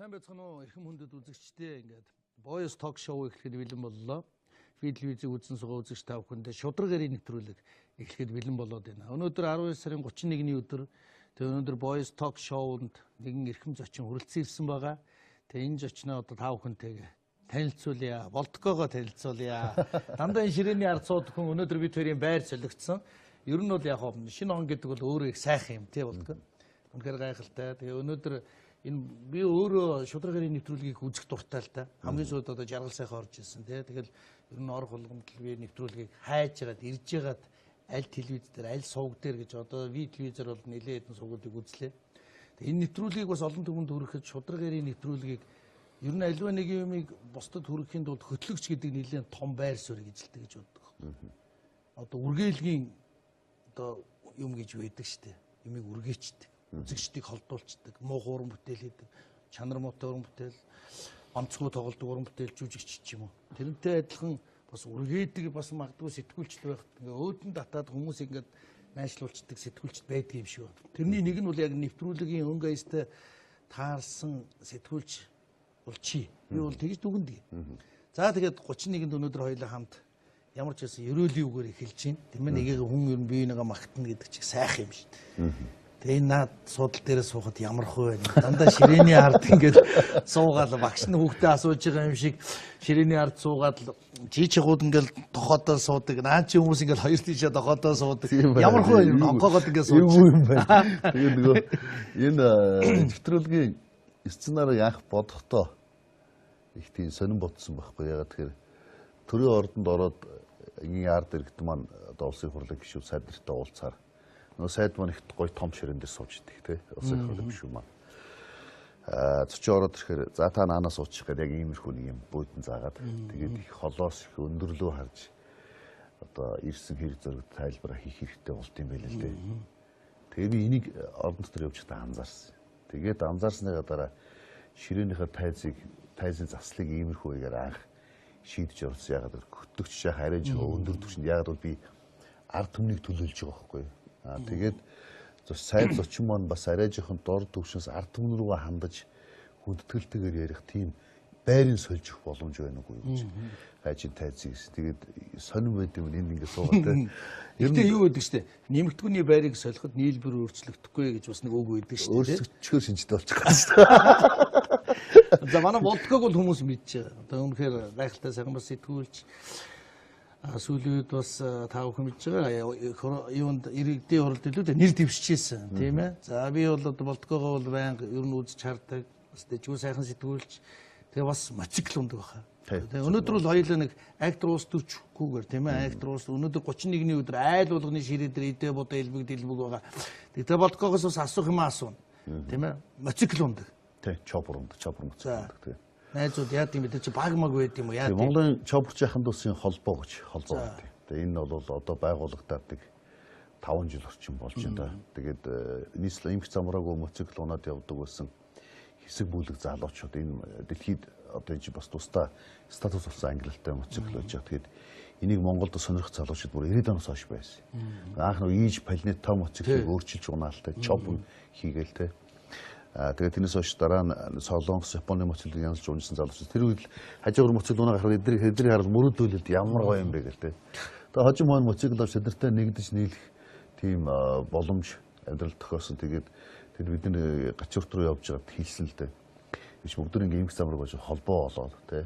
Сайн байцгаана уу, эрхэм хүндэт үзэгчдээ. Ингээд Boys Talk Show эхлэхэд бэлэн боллоо. Ви телевизийг үзэн суугаа үзэгч та бүхэндээ шударга гэрийн нэвтрүүлэг эхлэхэд бэлэн болоод байна. Өнөөдөр 19 сарын 31-ний өдөр. Тэгээ өнөөдөр Boys Talk Show-нд нэгэн эрхэм зочин хүрэлцэн ирсэн байгаа. Тэгээ энэ зочноо одоо та бүхэнтэйгээ танилцуулъя. Болдгоогоо танилцуулъя. Дандаа энэ ширээний ард суудаг хүн өнөөдөр бид хоёрын байр солигдсон. Ер нь бол яг шинэ он гэдэг бол өөрөө их сайхан юм тий, Болдгоо. Үнэхээр гайхалтай. Тэгээ өнөөдөр энэ би өөрөө шударга гэрийн нэвтрүүлгийг үзэх дуртай л та. Хамгийн сүүлд одоо жаргал сайхан орж ирсэн тий. Тэгэл ер нь орох болгонд л би нэвтрүүлгийг хайж хагаад ирж хагаад аль телевиз дээр, аль сувг дээр гэж одоо ви телевизээр бол нэлээд хэдэн сувгуудыг үзлээ. Тэгээ энэ нэвтрүүлгийг бас олон түмэнд хүрэхэд шударга гэрийн нэвтрүүлгийг ер нь аливаа нэг юмыг бусдад хүрэхийн тулд хөтлөгч гэдэг нэлээд том байр суурийг эзэлдэг гэж боддог. Одоо үргэлгийн одоо юм гэж байдаг штэ. Юмыг үргээчдэг, үзэгчдийг холдуулцдаг, муу уран бүтээл хийдэг, чанар муутай уран бүтээл, онцгой тоглодог уран бүтээл, жүжигч ч юм уу. Тэрнтэй адилхан бас үргээдэг, бас магадгүй сэтгүүлчл байх. Ингээ өөдөн татаад хүмүүс ингээд найшлуулцдаг сэтгүүлчд байдаг юм шиг байна. Тэрний нэг нь бол яг нэвтрүүлгийн өнгө аястай таарсан сэтгүүлч бол чи. Би бол тэгж дүгнэдэг. За тэгээд 31-нд өнөөдөр хоёулаа хамт ямар ч байсан ерөөлийн үгээр эхэлж байна. Тийм ээ, нэгийг хүн ер нь бие нэгээ магтана гэдэг чиг сайхан юм шиг. Тэгээ энэ наад суудал дээрээ суухад ямар хөө байна. Дандаа ширээний ард ингээд суугаал багш нь хүүхдээ асууж байгаа юм шиг ширээний ард суугаад л жижигууд ингээд тохоодоо суудаг. Наа чи хүмүүс ингээд хоёр тийшээ тохоодоо суудаг. Ямар хөө юм онкоогоод ингээд сууж. Юм байна. Тэгээ нөгөө энэ нэвтрүүлгийн сценарийг анх бодохдоо их тийм сонирн бодсон байхгүй. Ягаад тэгэхээр төрийн ордонд ороод энгийн ард иргэд маань одоо улсын хурлын гишүүд сайд нартай уулзахаар нөгөө сайд маань их гоё том ширээн дээр сууж идэг тий. Улсын хурлын гишүүн маань. Зочин ороод ирэхээр за та наанаас суучих гэдэг яг иймэрхүү нэг юм буудан заагаад тэгээд их холоос их өндөрлөө харж одоо ирсэн хэрэг зөрөг тайлбараа хийх хэрэгтэй болт юм байл л дээ. Тэгээд би энийг ордон дотор явж байхдаа анзаарсан. Тэгээд анзаарсныхаа дараа ширээнийхээ тайзын заслыг иймэрхүү хэгээр анх шийдэж орсон. Ягаад гэвэл хөтлөгч яах арай жоо өндөр түвшинд, ягаад бол би ард түмнийг төлөөлж байгаа байхгүй. Тэгээд сайд зочин маань бас арай жоохон дор түвшнээс ард түмэн рүүгээ хандаж хүндэтгэлтэйгээр ярих тийм байрын сольж өгөх боломж байна уугүй юу гэж хайжин тайзыг. Тэгээд сонин байд юм энд ингэ суугаад те. Гэтэ юу гэдэг штэ, нэмэгдгүүний байрыг солиход нийлбэр өөрчлөгдөхгүй гэж бас нэг үг байдаг штэ. Өөрчлөгчхөөр шинжтэй болчих гас штэ. За манай Болдгоог бол хүмүүс мэдж байгаа. Одоо үнэхээр гайхалтай сайхан бас сэтгүүлч сүүлийн үед бас та бүхэн мэдж байгаа. Юунд иргэдийн хуралд илүү нэр дэвшижсэн тийм ээ. За би бол одоо Болдгоогоо бол байнга ер нь үзэж хардаг. Бас дэжгүй сайхан сэтгүүлч. Тэгээ бас мотоцикл ундаг баха. Тэгээ өнөөдөр бол хоёулаа нэг актер улс төрчгүйгээр тийм ээ. Актер улс өнөөдөр 31-ний өдөр айл болгоны ширээ дээр идэ бодоо элбэг дэлбэг байгаа. Тэгээ Болдгоогоос бас асуух юм асууна. Тийм ээ. Мотоцикл ундаг. Тий, чоппер ундаг, чоппер мотоцикл ундаг тий. Найзууд яад юм бэ? Тэр чи баг маг байд юм уу? Яад. Монголын чопперч ахын дүүсийн холбоо гэж холбоо байдаг. Тэгээ энэ бол одоо байгуулагдаад нэг 5 жил орчим болж байна да. Тэгээд нийслэл эмх замраагүй мотоцикл унаад явдаг байсан хэсэг бүлэг залуучууд энэ дэлхийд одоо энэ бас тусдаа статус болсон ангилалтай мотоцикл байж байгаа. Тэгээд энийг Монголд сонирхох залуучууд бүр 90 оноос хойш байсан. Анх нэг ийж планет том мотоциклыг өөрчилж унаалтай чоп хийгээл те. Тэгээд тэрнээс хойш дараа нь Солонгос, Японы мотоциклыг янзлж унжсан залуучууд. Тэр үед л хажуугаар мотоцикл унаа гарахад эдний харал мөрөөдөлд ямар гоё юм бэ гэл те. Тэгээд хожим маань мотоцикл авч тэднэртэй нэгдэж нийлэх тийм боломж амьдрал тохиосон. Тэгээд тэр бид нэр гачуурт руу явж байгаад хэлсэн л дээ. Биш бүгд нэг эмх замраг болж холбоо болоод те.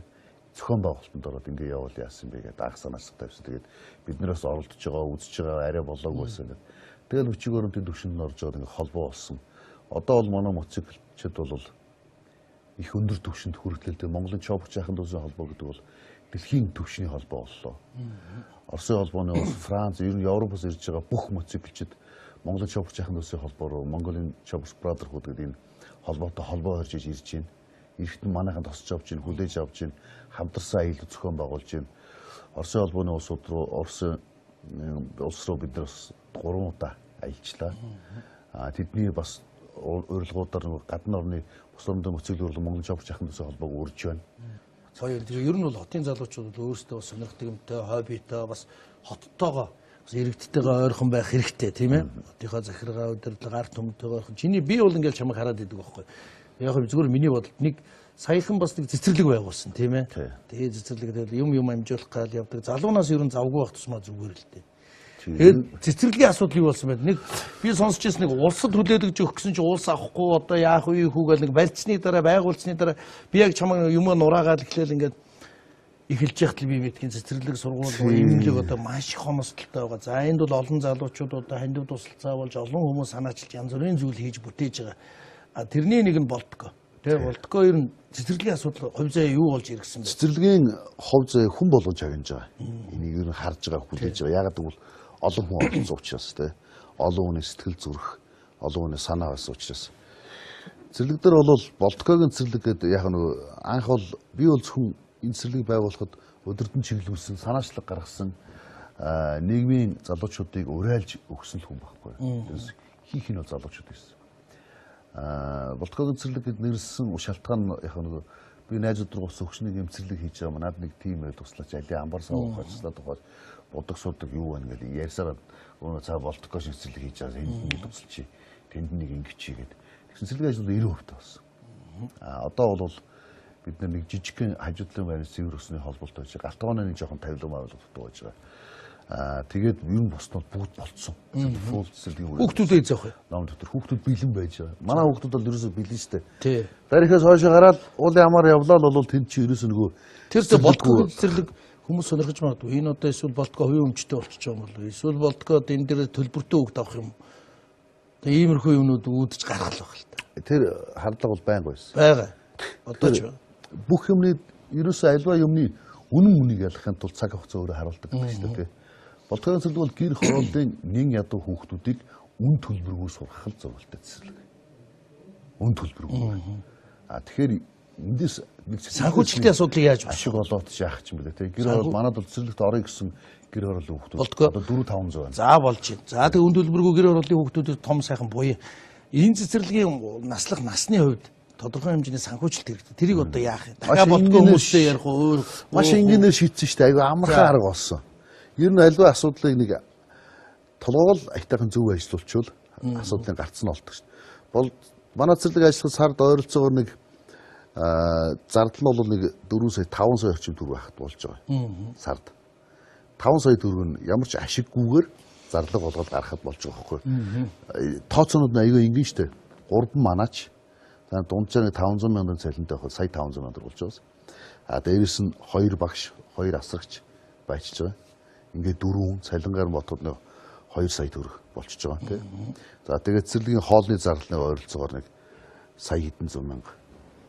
Зохион байгуулалтанд ороод ингэ явуул яасан бэ гэдэг анх санаачлаг тавьсан. Тэгээд бид нараас оролдож байгаа, үзэж байгаа арай болоогүй байсан гэдэг. Тэгэл бичиг баримтын түвшинд нь орж байгаа ингэ холбоо болсон. Одоо бол манай мотоциклчид бол их өндөр түвшинд хүрэлтээ. Монголын чопперч ахын дүүсийн холбоо гэдэг бол дэлхийн түвшний холбоо боллоо. Оросын холбооны улс, Франц, ер нь Европоос ирж байгаа бүх мотоциклчид Монголын чопперч ахын дүүсийн холбоо руу, Mongolian Choppers Brotherhood гэдэг энэ холбоотой холбоо хорж ирж байна. Эрэхтэн манайхан тосч авч байна, хүлээж авч байна, хамтарсан аялал зохион байгуулж байна. Оросын холбооны улсууд руу, Оросын улс руу бид нар бас 3 удаа аялжлаа. Тэдний бас урилгуудаар нэг гадна орны бус орондоо мотоцикл урлан Монголын чопперч ахын дүүсийн холбоог үрж байна. Хоёр ер нь бол хотын залуучууд өөрсдөө бас сонирхдаг юмтай, хоббитой, бас хоттойгоо бас иргэдтэйгээ ойрхон байх хэрэгтэй тийм ээ. Хотынхоо захиргаа, удирдлага, ард түмэнтэйгээ ойрхон. Чиний би бол ингээл чамайг хараад идэг байхгүй. Яг зүгээр миний бодолд нэг саяхан бас нэг цэцэрлэг байгуулсан тийм ээ. Тэгээ цэцэрлэг тэгэл юм амжуулах гал явдаг. Залуунаас ер нь завгүй байх тусмаа зүгээр л дээ. Тэгээд цэцэрлэгийн асуудал юу болсон бэ? Нэг би сонсч ирсэн нэг улсад хүлээлгэж өгөх гэсэн чинь улс авахгүй одоо яах вэ хүү гэл нэг барьцсны дараа байгуулсны дараа би яг чамаа юмаа нураагаад эхлээл ингээд эхэлж яхад л би мэдгийн цэцэрлэг сургууль имлэг одоо маш их хомсдолтой байгаа. За энд бол олон залуучууд одоо хандив тусалцаа болж олон хүмүүс санаачилж янз бүрийн зүйл хийж бүтээж байгаа. А тэрний нэг нь болтгоо. Тэ болтгоо ер нь цэцэрлэгийн асуудал хувь заяа юу болж иргэсэн бэ? Цэцэрлэгийн хувь заяа хүн болгож хагнаж байгаа. Энийг ер нь харж байгаа, хүлээж байгаа. Яагаад гэвэл олон хүн оролцсон учраас тэ. Олон хүний сэтгэл зүрх, олон хүний санаа байсан учраас. Цэцэрлэг дээр бол болтгоогийн цэцэрлэг гэдэг яг нэг анх бол би бол зөвхөн энэ цэцэрлэгийг байгуулахад өдөртөн чиглүүлсэн, санаачлаг гаргасан нийгмийн залуучуудыг уриалж өгсөн л хүн байхгүй. Тэрс хийх нь бол залуучууд байсан. Болтгоогийн цэцэрлэг гэд нэрлсэн шалтгаан яг нэг би найзууд руу ус өгшнийг юм цэцэрлэг хийж байгаа манад нэг тим байл туслаач алин амбар сав ухаачлаад ухаад будаг судаг юу байна гэл ярьсараа өнөө цаа болтгоо шиг цэцэрлэг хийж байгаа энд нэг тусалчи тэнд нэг ингэчи гэд. Тэгсэн цэцэрлэгийн ажил 90% болсон. Одоо бол бид нэг жижигхэн хажуудлын байрны цэвэр өсний холболтой байж байгаа. Галтгооны нэг жоохон тавилан байгуулагддаг байж байгаа. Тэгээд юм боснууд бүгд болцсон. Фул цэцэрлэгийн үр. Хүүхдүүдээ зөөх. Ном дотор хүүхдүүд бэлэн байж байгаа. Манай хүүхдүүд бол ерөөсөө бэлэн штэ. Тий. Дарихаас хойш гараад уулын амаар явлаа л бол тэнд чи ерөөсөө нөгөө тэр зэ болтгоо цэцэрлэг хүмүүс сонирхож магадгүй. Энэ одоо эсвэл болтгоо хувийн өмчтэй болчихж байгаа юм болов уу? Эсвэл болтгоо энэ дээр төлбөртэй хүүхд авах юм. Тэгээ иймэрхүү юмнууд үүдэж гарах л байх л та. Тэр хардлага бол байнга байсан. Байгаа. Одоо ч бүх юмны ерөөсөө альва юмны үнэн үнийг ялахын тулд цаг хугацаа өөрөө харуулдаг гэдэг шүү дээ. Болтгоогийн цэцэрлэг бол гэр хорооллын нэн ядуу хүүхдүүдийг үн төлбөргүй сургах л зорилготой цэцэрлэг. Үн төлбөргүй. Тэгэхээр эндээс нэг санхүүжилтийн асуудлыг яаж ашиг болоод яах юм бэлээ те. Гэр хороол манад бол цэцэрлэгт орё гэсэн гэр хорооллын хүүхдүүд одоо 4 500 байна. За болж байна. За тэгээ үн төлбөргүй гэр хорооллын хүүхдүүдэд том сайхан буяа. Энэ цэцэрлэгийн наслах насны хувьд тодорхой хэмжээний санхүүжилт хэрэгтэй. Тэрийг одоо яах юм? Дахиад болтгоо хүмүүстэй ярих уу? Маш энгийнээр шийдсэн шүү дээ. Айгүй амархан арга болсон. Ер нь альва асуудлыг нэг толгоогол аятайхан зөв ажиллуулчвал асуудлын гарц нь олдог шүү дээ. Бол манай цэцэрлэг ажиллах сард ойролцоогоор нэг зардал нь бол нэг 4 сая 5 сая орчим төгрөг байхад болж байгаа. Сард 5 сая төгрөг нь ямар ч ашиггүйгээр зарлага болгоод гаргахад болж байгаа байхгүй. Тооцоонууд нь айгүй энгийн шүү дээ. 3 манаач за дунджаар нэг 500 мянган цалинтай байхад сая 500 мянга болж байгаа. А дээрэс нь 2 багш, 2 асрагч байчиж байгаа. Ингээд 4 хүн цалингаар ботход нэг 2 сая төгрөг болчихж байгаа тийм. За тэгээд цэцэрлэгийн хоолны зарлалны ойролцоогоор нэг сая хэдэн зуун мянга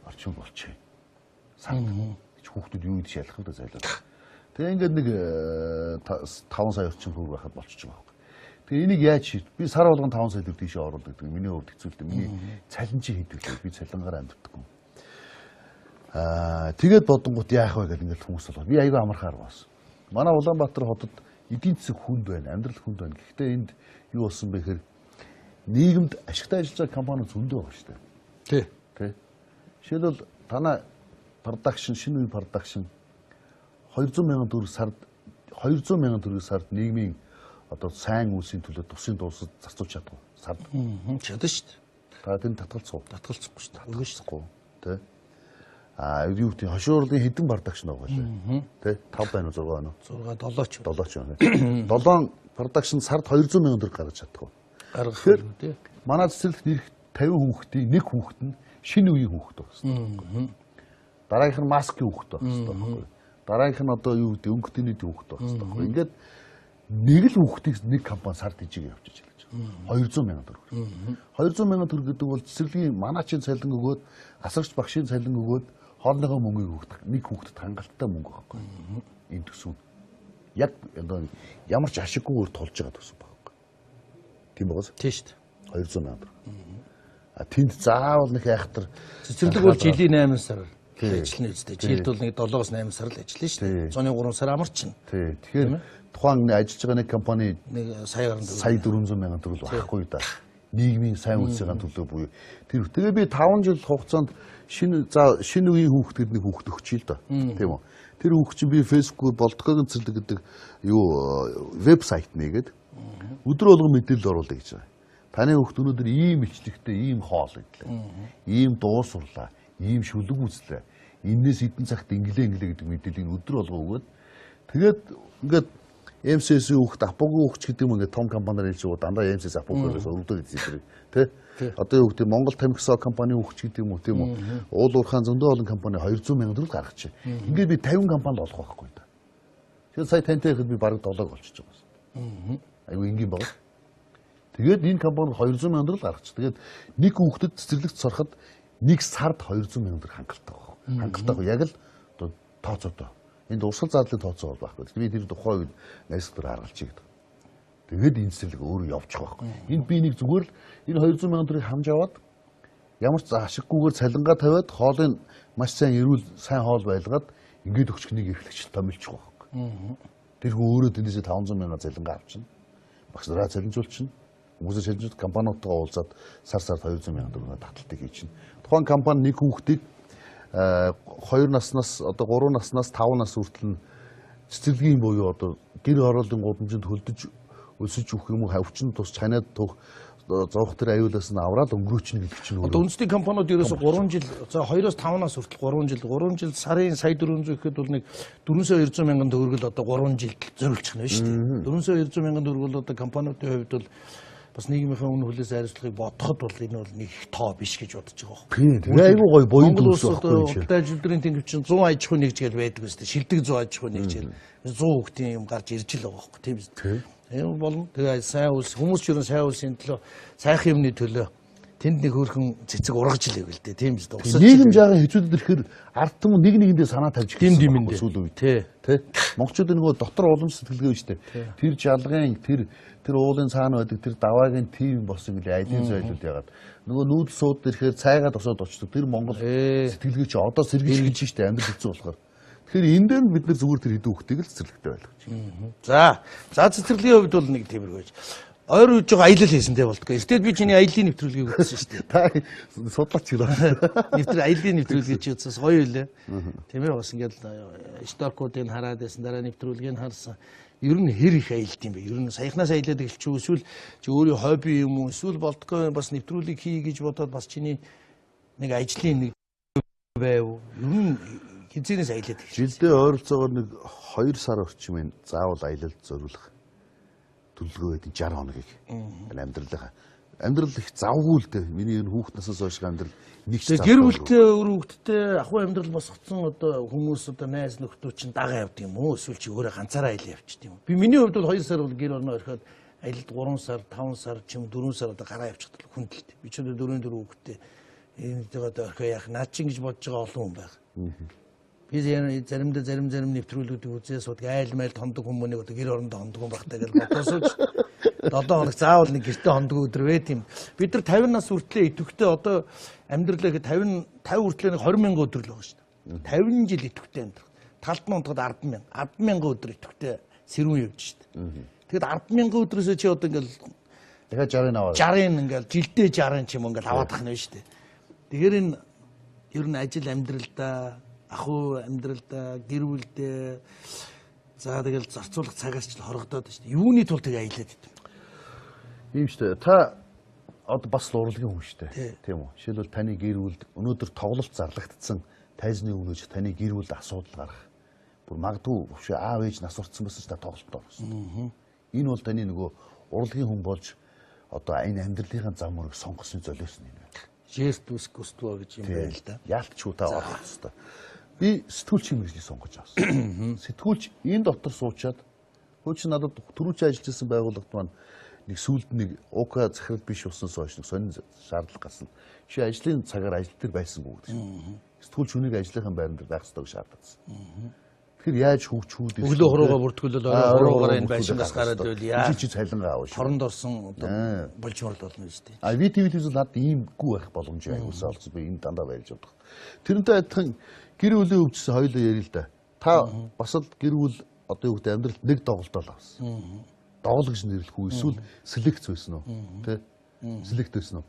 орчим болчихъя. Сард. Хүүхдүүд юу идэж ялах вэ зайлаа. Тэгээ ингээд нэг 5 сая орчим төгрөг байхад болчихж байгаа. Тэгээ энийг яаж шийд? Би сар болгон 5 сая төгрөг тийшээ оруулдаг. Миний хувьд хэцүү л дээ. Миний цалин чи хийдэг л би цалингаар амьддаг юм. Тэгээд бодонгууд яах вэ гэдэг ингээд хүмүүс болоо. Би айгүй амархан арга болсон. Манай Улаанбаатар хотод эдийн засаг хүнд байна, амьдрал хүнд байна. Гэхдээ энд юу болсон бэ гэхээр нийгэмд ашигтай ажиллаж байгаа компани зөндөө байгаа шүү дээ. Тий. Тэ. Жишээлбэл танай production, шинэ үеийн production 200 мянган төгрөг сард 200 мянган төгрөг сард нийгмийн одоо сайн үйлсийн төлөө тусын дуусад зарцуулж чадах сард. Чадна шүү дээ. Та тэнд татгалцах уу? Татгалцахгүй шүү дээ. Татгалцахгүй. Тэ. Юу гэдэг хошуурлын хэдэн production байгаа лээ. Тэ 5 байна уу 6 байна уу? 6 7 ч. 7 ч байна. 7 production сард 200 мянган төгрөг гаргаж чадах уу? Гаргах үү тэ. Манай цэцэрлэгт ирэх 50 хүүхдийн нэг хүүхэд нь шинэ үеийн хүүхэд байх хэрэгтэй. Дараагийнх нь маскын хүүхэд байх хэрэгтэй байхгүй. Дараагийнх нь одоо юу гэдэг өнгөтний хүүхэд байх хэрэгтэй байхгүй. Ингээд нэг л хүүхдийг нэг компани сард хижиг явчихж хэлж байгаа. 200 мянган төгрөг. 200 мянган төгрөг гэдэг бол цэцэрлэгийн манаачийн цалин өгөөд, асрагч багшийн цалин өгөөд хоолныхоо мөнгийг өгөх нэг хүүхдэд хангалттай мөнгө байхгүй. Энэ төсөв яг одоо ямар ч ашиггүйгээр тулж байгаа төсөв байхгүй. Тийм байгаас? Тийм шүү дээ. 200 мянган төгрөг. Тэнд заавал нэг айхтар цэцэрлэг бол жилийн 8 сар ажиллана үстэй. Жилд бол нэг 7-оос 8 сар л ажиллана шүү дээ. Зуны 3 сар амарчна. Тий. Тэгэхээр тухайн ажиллаж байгаа нэг компани нэг сая гаруй сая 400 мянган төгрөг байхгүй да. Нийгмийн сайн үйлсийн төлөө буюу тэр. Тэгээ би 5 жил хугацаанд шинэ үеийн хүүхд гэдэг нэг хүүхд өгчээ л да. Тийм үү. Тэр хүүхд чинь би Facebook болтгоогийн цэцэрлэг гэдэг юу вебсайт нээгээд өдөр болгон мэдээлэл оруулъя гэж байгаа. Таны хүүхд өнөөдөр ийм илчлэгтэй, ийм хоол идлээ. Ийм дуу сурлаа, ийм шүлэг үзлээ. Энээс эдэн цагт инглээ инглээ гэдэг мэдээллийг өдөр болго өгөөд тэгээд ингээд MCS-ийн хүүхд, Апогийн хүүхд гэдэг юм ингээд том компаниар хэлж байгаа дандаа MCS Апогоос өргөдөд идсэн зэрэг тий. Одоо юу гэдэг Монгол тамхисоо компани хүүхд гэдэг юм уу тийм үү? Уул уурхаан зөндөө олон компани 200 сая төгрөг гаргаж байна. Ингээд би 50 компанид олох байхгүй да. Тэгэхээр сая тантай ихэд би бараг 7-ог олчиж байгаа юм. Айгу энгийн баг. Тэгээд энэ компани 200 сая төгрөг гаргачих. Тэгээд нэг хүүхдэд цэцэрлэгт сороход нэг сард 200 сая төгрөг хангалттай байх. Хангалттай яг л одоо тооцоотой. Энд урсгал зардлын тооцоо бол байхгүй. Би тэр тухайн үед найс дээр харгалчих гэдэг. Тэгээд энэ цэцэрлэг өөрөө явчих байхгүй. Энд би нэг зүгээр л энэ 200 сая төгрөгийг хамж аваад ямар ч ашиггүйгээр цалингаа тавиад хоолыг маш сайн эрүүл сайн хоол байлгаад ингээд өгчих нэг эрхлэгч томилчих байхгүй. Тэр хүн өөрөө тэндээсээ 500 сая цалингаа авчна. Багш нараа цалинжуулчихна. Хүмүүсээ цалинжуулж компаниудтайгаа уулзаад сар сард 200 сая төгрөг таталтыг хийчихнэ. Тухайн компани нэг хүүхдийг 2 наснаас одоо 3 наснаас 5 нас хүртэл нь цэцэрлэгийн буюу одоо гэр хорооллын гудамжинд хөлдөж өсөж өгөх юм уу хавчин тус чанаад тух зовх тэр аюулаас нь аврал өнгөрөөчнө гэдэг чинь өөрөө. Одоо үндэсний компаниуд ерөөсө 3 жил за 2-оос 5 нас хүртэл 3 жил 3 жил сарын сая 400 гэхэд бол нэг 400 мянган төгрөг л одоо 3 жилд зориулчих нь шүү дээ. 400 мянган төгрөг бол одоо компаниудын хувьд бол бас нийгмийнхээ үнэ хүлээс хариуцлагыг бодоход бол энэ бол нэг их тоо биш гэж бодож байгаа байхгүй. Тийм. Айгүй гоё буян дүнс байхгүй юм шиг. Монгол улс одоо тэнгив чинь 100 аж ахуй нэгж гэж байдаг үстэй. Шилдэг 100 аж ахуй нэгж гэл 100 хүүхдийн юм гарч ирж л байгаа байхгүй тийм үү? Тийм болно. Тэгээ сайн улс хүмүүс ч ер нь сайн улсын төлөө сайхан юмны төлөө тэнд нэг хөөрхөн цэцэг ургаж л ивэл дээ. Тийм үстэй. Нийгэм жаахан хэцүүдэд ирэхээр ард түмэн нэг нэгэндээ санаа тавьж ирсэн юм сүүл үед. Тий. Монголчууд нөгөө дотор уламж сэтгэлгээ биш үү? Тэр жалгын тэр уулын цаана байдаг тэр даваагийн тим болсон гэлээ аялын зайлууд яагаад нөгөө нүүдэл сууд ирэхээр цайгаад босоод очдог. Тэр Монгол сэтгэлгээ чи одоо сэргийж эхэлж штэ амьдрал хэцүү болохоор. Тэгэхээр энэ дээр бид нар зүгээр тэр хэдэн хүүхдийг л цэцэрлэгтэй байлгаж. За. За цэцэрлэгийн хувьд бол нэг тиймэрхүү байж. Ойр үеж байгаа аялал хийсэн те болдгоо. Эртээд би чиний аялын нэвтрүүлгийг үзсэн шүү дээ. Та судлаач гэлээ. Аялын нэвтрүүлгийг чи үзсэн гоё үлээ. Тийм ээ бас ингээл сторкуудыг хараад байсан дараа нэвтрүүлгийг харсан. Ер нь хэр их аялд юм бэ? Ер нь саяхнаас аялаад эхэлчих үү? Эсвэл чи өөрийн хобби юм уу? Эсвэл болдгоо бас нэвтрүүлгийг хий гэж бодоод бас чиний нэг ажлын нэг байв. Ер нь хизээнээс аялаад эхэлсэн. Жилдээ ойролцоогоор нэг 2 сар орчим энэ заавал аялалд зориулах төлөвлөгөө байдаг 60 хоногийг. Энэ амьдрал их завгүй л дээ. Миний энэ хүүхд насаас хойш амьдрал нэг ч завгүй. Гэр бүлтэй өөр хүүхдтэй ахуй амьдрал босгоцсон одоо хүмүүс одоо найз нөхдүүд чинь дагаа явд юм уу? Эсвэл чи өөрөө ганцаараа аялал явчихд юм уу? Би миний хувьд бол 2 сар бол гэр орноо орхиод аялалд 3 сар, 5 сар ч юм 4 сар одоо гараа явчихдаг хүндэлт. Би ч одоо 4 хүүхдтэй энэ одоо орхио яах наад чинь гэж бодож байгаа олон хүн байх. Би заримдаа зарим нэвтрүүлгүүдийг үзээ суудаг айл майл хондог хүмүүнийг одоо гэр орондоо хондог юм багтаа гэж бодосооч 7 хоног заавал нэг гэртээ хондог өдөр байт юм. Бид нар 50 нас хүртлээ идэвхтэй одоо амьдралаа 50 хүртлээ нэг 20 мянган өдөр л байгаа шүү дээ. 50 жил идэвхтэй амьдрах. Талд нь унтахад 10 мянга. 10 мянган өдөр идэвхтэй сэрүүн явж шүү дээ. Тэгэхэд 10 мянган өдрөөсөө чи одоо ингээл дахиад 60-ыг аваад 60-ыг ингээл жилдээ 60 ч юм ингээл аваад ах нь шүү дээ. Тэгэхээр энэ ер нь ажил амьдралдаа ахуй амьдралдаа, гэр бүлдээ за тэгэл зарцуулах цагаас ч хорогдоод шүү дээ. Юуны тулд тэгээ аялаад идэв. Ийм шүү дээ. Та одоо бас л урлагийн хүн шүү дээ. Тийм үү? Жишээлбэл таны гэр бүлд өнөөдөр тоглолт зарлагдсан тайзны өмнөөж таны гэр бүлд асуудал гарах. Бүр магадгүй бөвшөө аав ээж нас уртсан байсан ч та тоглолтод орсон. Энэ бол таны нөгөө урлагийн хүн болж одоо энэ амьдралынхаа зам мөрийг сонгосон золиос нь юм байна. Жест искусство гэж юм байна л да. Яалтчгүй та орох хэвээр. Би сэтгүүлчийн мэргэжлийг сонгож авсан. Сэтгүүлч энэ дотор суучаад хуучин надад түрүүчийн ажиллаж байсан байгууллагад маань нэг сүүлд нэг УК захирал биш болсноос хойш нэг сонин шаардлага гарсан. Чи ажлын цагаар ажил дээр байсангүй гэдэг. Сэтгүүлч хүнийг ажлынхаа байран дээр байх ёстой гэж шаардсан. Тэгэхээр яаж хөгжихүүд өглөө хуруугаа бүртгүүлэл орой хуруугаар энэ байшингаас гараад байвал яа чи цалингаа авах шүү. Хоронд орсон одоо болжморл болно шүү дээ. А VTV-ээс надад иймгүй байх боломж айгуулсан олцсон би энэ дандаа баярлж явдаг. Тэрнтэй адилхан гэр бүлийн өвчсөн хоёулаа ярил л да. Та бас л гэр бүл одоо юу гэдэг амьдралд нэг доголдол авсан. Догол гэж нэрлэх үү эсвэл селекц байсан уу? Тэ? Селект байсан уу?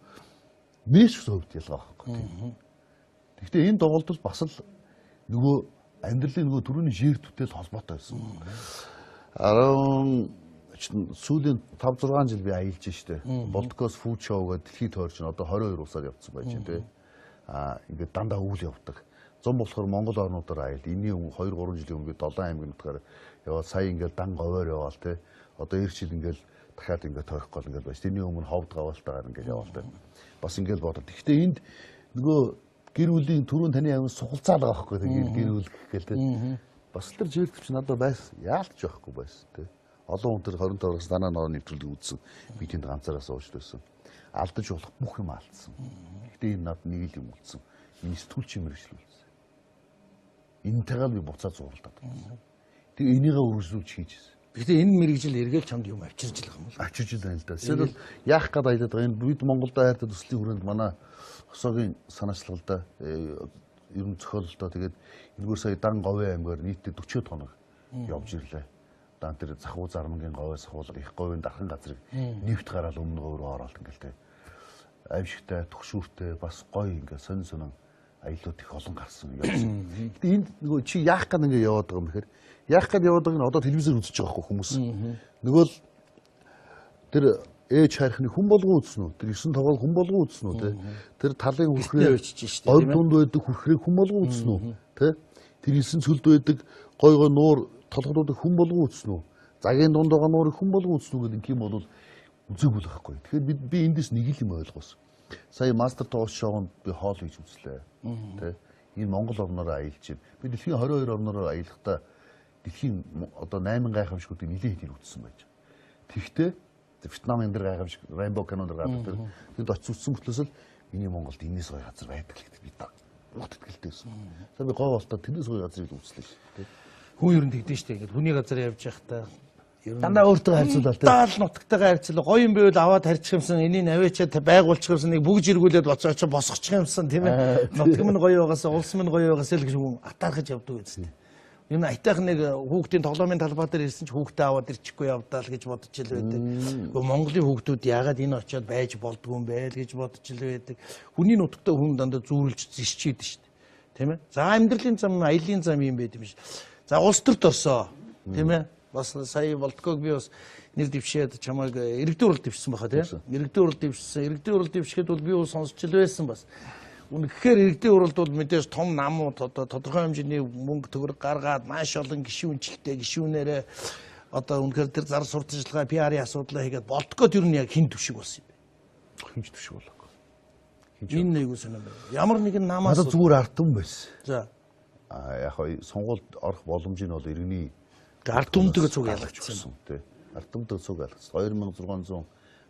Миний ч хувьд ялгаа байхгүй тийм. Гэхдээ энэ доголдол бас л нөгөө амьдралын нөгөө түрүүний жирт бүтээл холбоотой байсан. чинь сүүлийн 5 6 жил би аялж штэ. Болдгоос food show гэдэг дэлхийд тойрч одоо 22 улсаар явцсан байж байна те. Аа ингээд дандаа өвөл явдаг. Зам болохоор Монгол орнуудаар аялд. Энийн өмнө 2 3 жилийн өмнө би 7 аймаг нутгаар яваад сая ингээд дан говьор яваал те. Одоо эр жил ингээд дахиад ингээд тойрох гол ингээд байж. Тэрний өмнө ховд гавалтаагаар ингээд яваал те. Бас ингээд бодод. Гэхдээ энд нөгөө гэр бүлийн түрүүн таны амин сухалцаал байгаа байхгүй те. Гэр бүл гэх гээл те. Бас л тэр жирэлтвч надад байсан. Яалтч байхгүй байсан те. Олон хүн тэр 27-оос дараа нороо нэвтрүүлгийг үзсэн. Би тэнд ганцаараа сууж байсан. Алдаж болох бүх юм алдсан. Гэхдээ энэ надад нэг л юм үлдсэн. Миний сэтгүүлчийн мэргэжил үлдсэн. Энтэйгээ би буцаад зуралдаад байсан. Тэгээ энийгээ үргэлжлүүлж хийж байсан. Гэхдээ энэ мэргэжил эргээл чамд юм авчирж л байгаа юм бол. Авчирж л байна л да. Жишээлбэл яах гээд аялаад байгаа энэ бид Монголд хайртай төслийн хүрээнд манай хосоогийн санаачлаглаа ер нь зохиололтоо тэгээд энэгээр сая дан говийн аймгаар нийтдээ 40 хоног явж ирлээ. Дан тэр захуу зармангийн говь сахуулга их говийн дархан газрыг нэвт гараал өмнө говь руу ороод ингээл тэ аимшигтай төгшүүртэй бас гоё ингээ сонин сонин аяллууд их олон гарсан явсан. Гэтэ энд нөгөө чи яах гээд ингээ яваад байгаа юм бэхээр яах гээд яваад байгааг нь одоо телевизээр үзэж байгаа хгүй хүмүүс. Нөгөө л тэр ээж хайрхны хүн болгон үзсэн үү? Тэр 9 тоглол хүн болгон үзсэн үү те? Тэр талын хүрхрээ говь дунд байдаг хүрхрээг хүн болгон үзсэн үү те? Тэр 9 цөлд байдаг гой гой нуур толгодуудыг хүн болгон үзсэн үү? Загийн дунд байгаа нуурыг хүн болгон үзсэн үү гэдэг юм бол үзээгүй л байхгүй. Тэгэхээр би эндээс нэг л юм ойлгосон. Сая мастер тоос шоунд би хоол хийж үзлээ. Тэ? Энэ Монгол орнороо аялж байна. Би дэлхийн 22 орнороо аялахдаа дэлхийн одоо 8 гайхамшгуудыг нэлээд хэдийг үзсэн байж. Тэгэхдээ Вьетнам энэ дэр гайхамшиг, Rainbow Canyon дээр гардаг тэр тэнд очиж үзсэн мөртлөөс л миний Монголд энэс гоё газар байдаг л гэдэг би урт итгэлтэй байсан. Тэгэхээр би гоо болтоо тэрнээс гоё газрыг үзлээ шүү дээ. Хүн ер нь тэгдэж штэ ингээд хүний газар явж байхдаа дандаа өөртөө харьцуулаад тийм. Даал нутагтайгаа харьцуулаа. Гоё юм байвал аваад харьчих юмсан, энийг аваачаад байгуулчих юмсан, нэг бүгж эргүүлээд боцоо очиж босгочих юмсан тийм ээ. Нутаг минь гоё байгаасаа, улс минь гоё байгаасаа л гэж хүн атаархаж явдаг үстэй. Энэ айтайх нэг хүүхдийн тоглоомын талбай дээр ирсэн ч хүүхдээ аваад ирчихгүй явдаа л гэж бодож ил байдаг. Гэхдээ Монголын хүүхдүүд яагаад энэ очиод байж болдгүй юм бэ л гэж бодож ил байдаг. Хүний нутагтаа хүн дандаа зүүрлж зэрчээд шүү дээ. Тийм ээ. За амьдралын зам, аялын зам юм байд юм шиг. За улс төрт орсоо. Тийм ээ. Бас сая Болдгоог би бас нэр дэвшээд чамайг иргэдийн урал дэвшсэн баха тийм. Иргэдийн урал дэвшсэн. Иргэдийн урал дэвшихэд бол би бол сонсч ил байсан бас. Үнэхээр иргэдийн уралд бол мэдээж том намууд одоо тодорхой хэмжээний мөнгө төгрөг гаргаад маш олон гишүүнчлэлтэй гишүүнээрээ одоо үнэхээр тэр зар сурталчилгаа PR-ын асуудлаа хийгээд Болдгоод ер нь яг хэн түшиг болсон юм бэ? Хинч түшиг болоогүй. Энэ нэг үсэн юм байна. Ямар нэгэн намаас надад зүгээр ард түмэн байсан. За. А яг хоо сонгуульд орох боломж нь бол иргэний ард түмтэйгээ цуг ялгчихсан тий. Ард түмтэйгээ цуг ялгчихсан.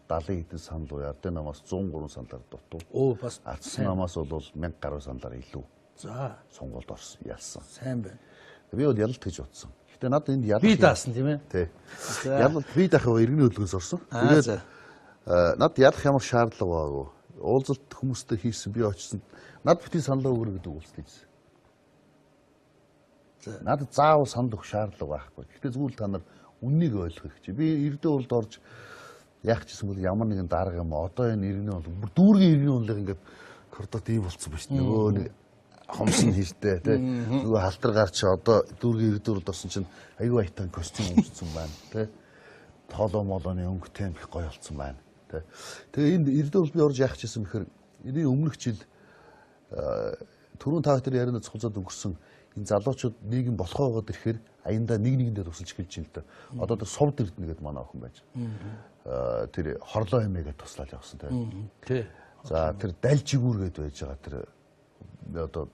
2670 хэдэн санал уу ардын намаас 103 саналаар дутуу. Оо бас ардсан намаас бол 1000 гаруй саналаар илүү. За сонгуульд орсон ялсан. Сайн байна. Би бол ялалт гэж бодсон. Гэхдээ надад энд ялалт би даасан тийм ээ. Тий. Ялалт би дахив иргэний хөдөлгөөс орсон. Тэгээд надад ялах ямар шаардлага байгаагүй. Уулзалт хүмүүстэй хийсэн би очсон. Над битгий саналаа өгөрэй гэдэг уулзалт хийсэн. Надад заавал санал өгөх шаардлага байхгүй. Гэхдээ зүгээр л та нар үннийг ойлгох хэрэгтэй. Би иргэдийн уралд орж яах гэсэн бол ямар нэгэн дарга юм одоо энэ иргэний бол бүр дүүргийн иргэний уралыг ингээд кордот ийм болцсон ба шүү дээ. Нөгөө нэг хомсон хийжтэй тий. Нөгөө халтар гарч одоо дүүргийн иргэдийн уралд орсон чинь аюу аятан костюм өмссөн байна тий. Тоолоо молооны өнгөтэй их гоё болцсон байна тий. Тэгээ энд иргэдийн уралд би орж яах гэсэн бэхээр энэний өмнөх жил түрүүн та хоёр ярианд цуцаад өнгөрсөн энэ залуучууд нийгэм болохоогоод ирэхээр аяндаа нэг нэгэндээ тусалж эхэлж байна л да. Одоо тэр сувд эрдэнэ гэдэг манай охин байж. Тэр хорлоо хэмээгээд туслаад явсан тийм. Тий. За тэр далжигүүр гэдээ байж байгаа тэр одоо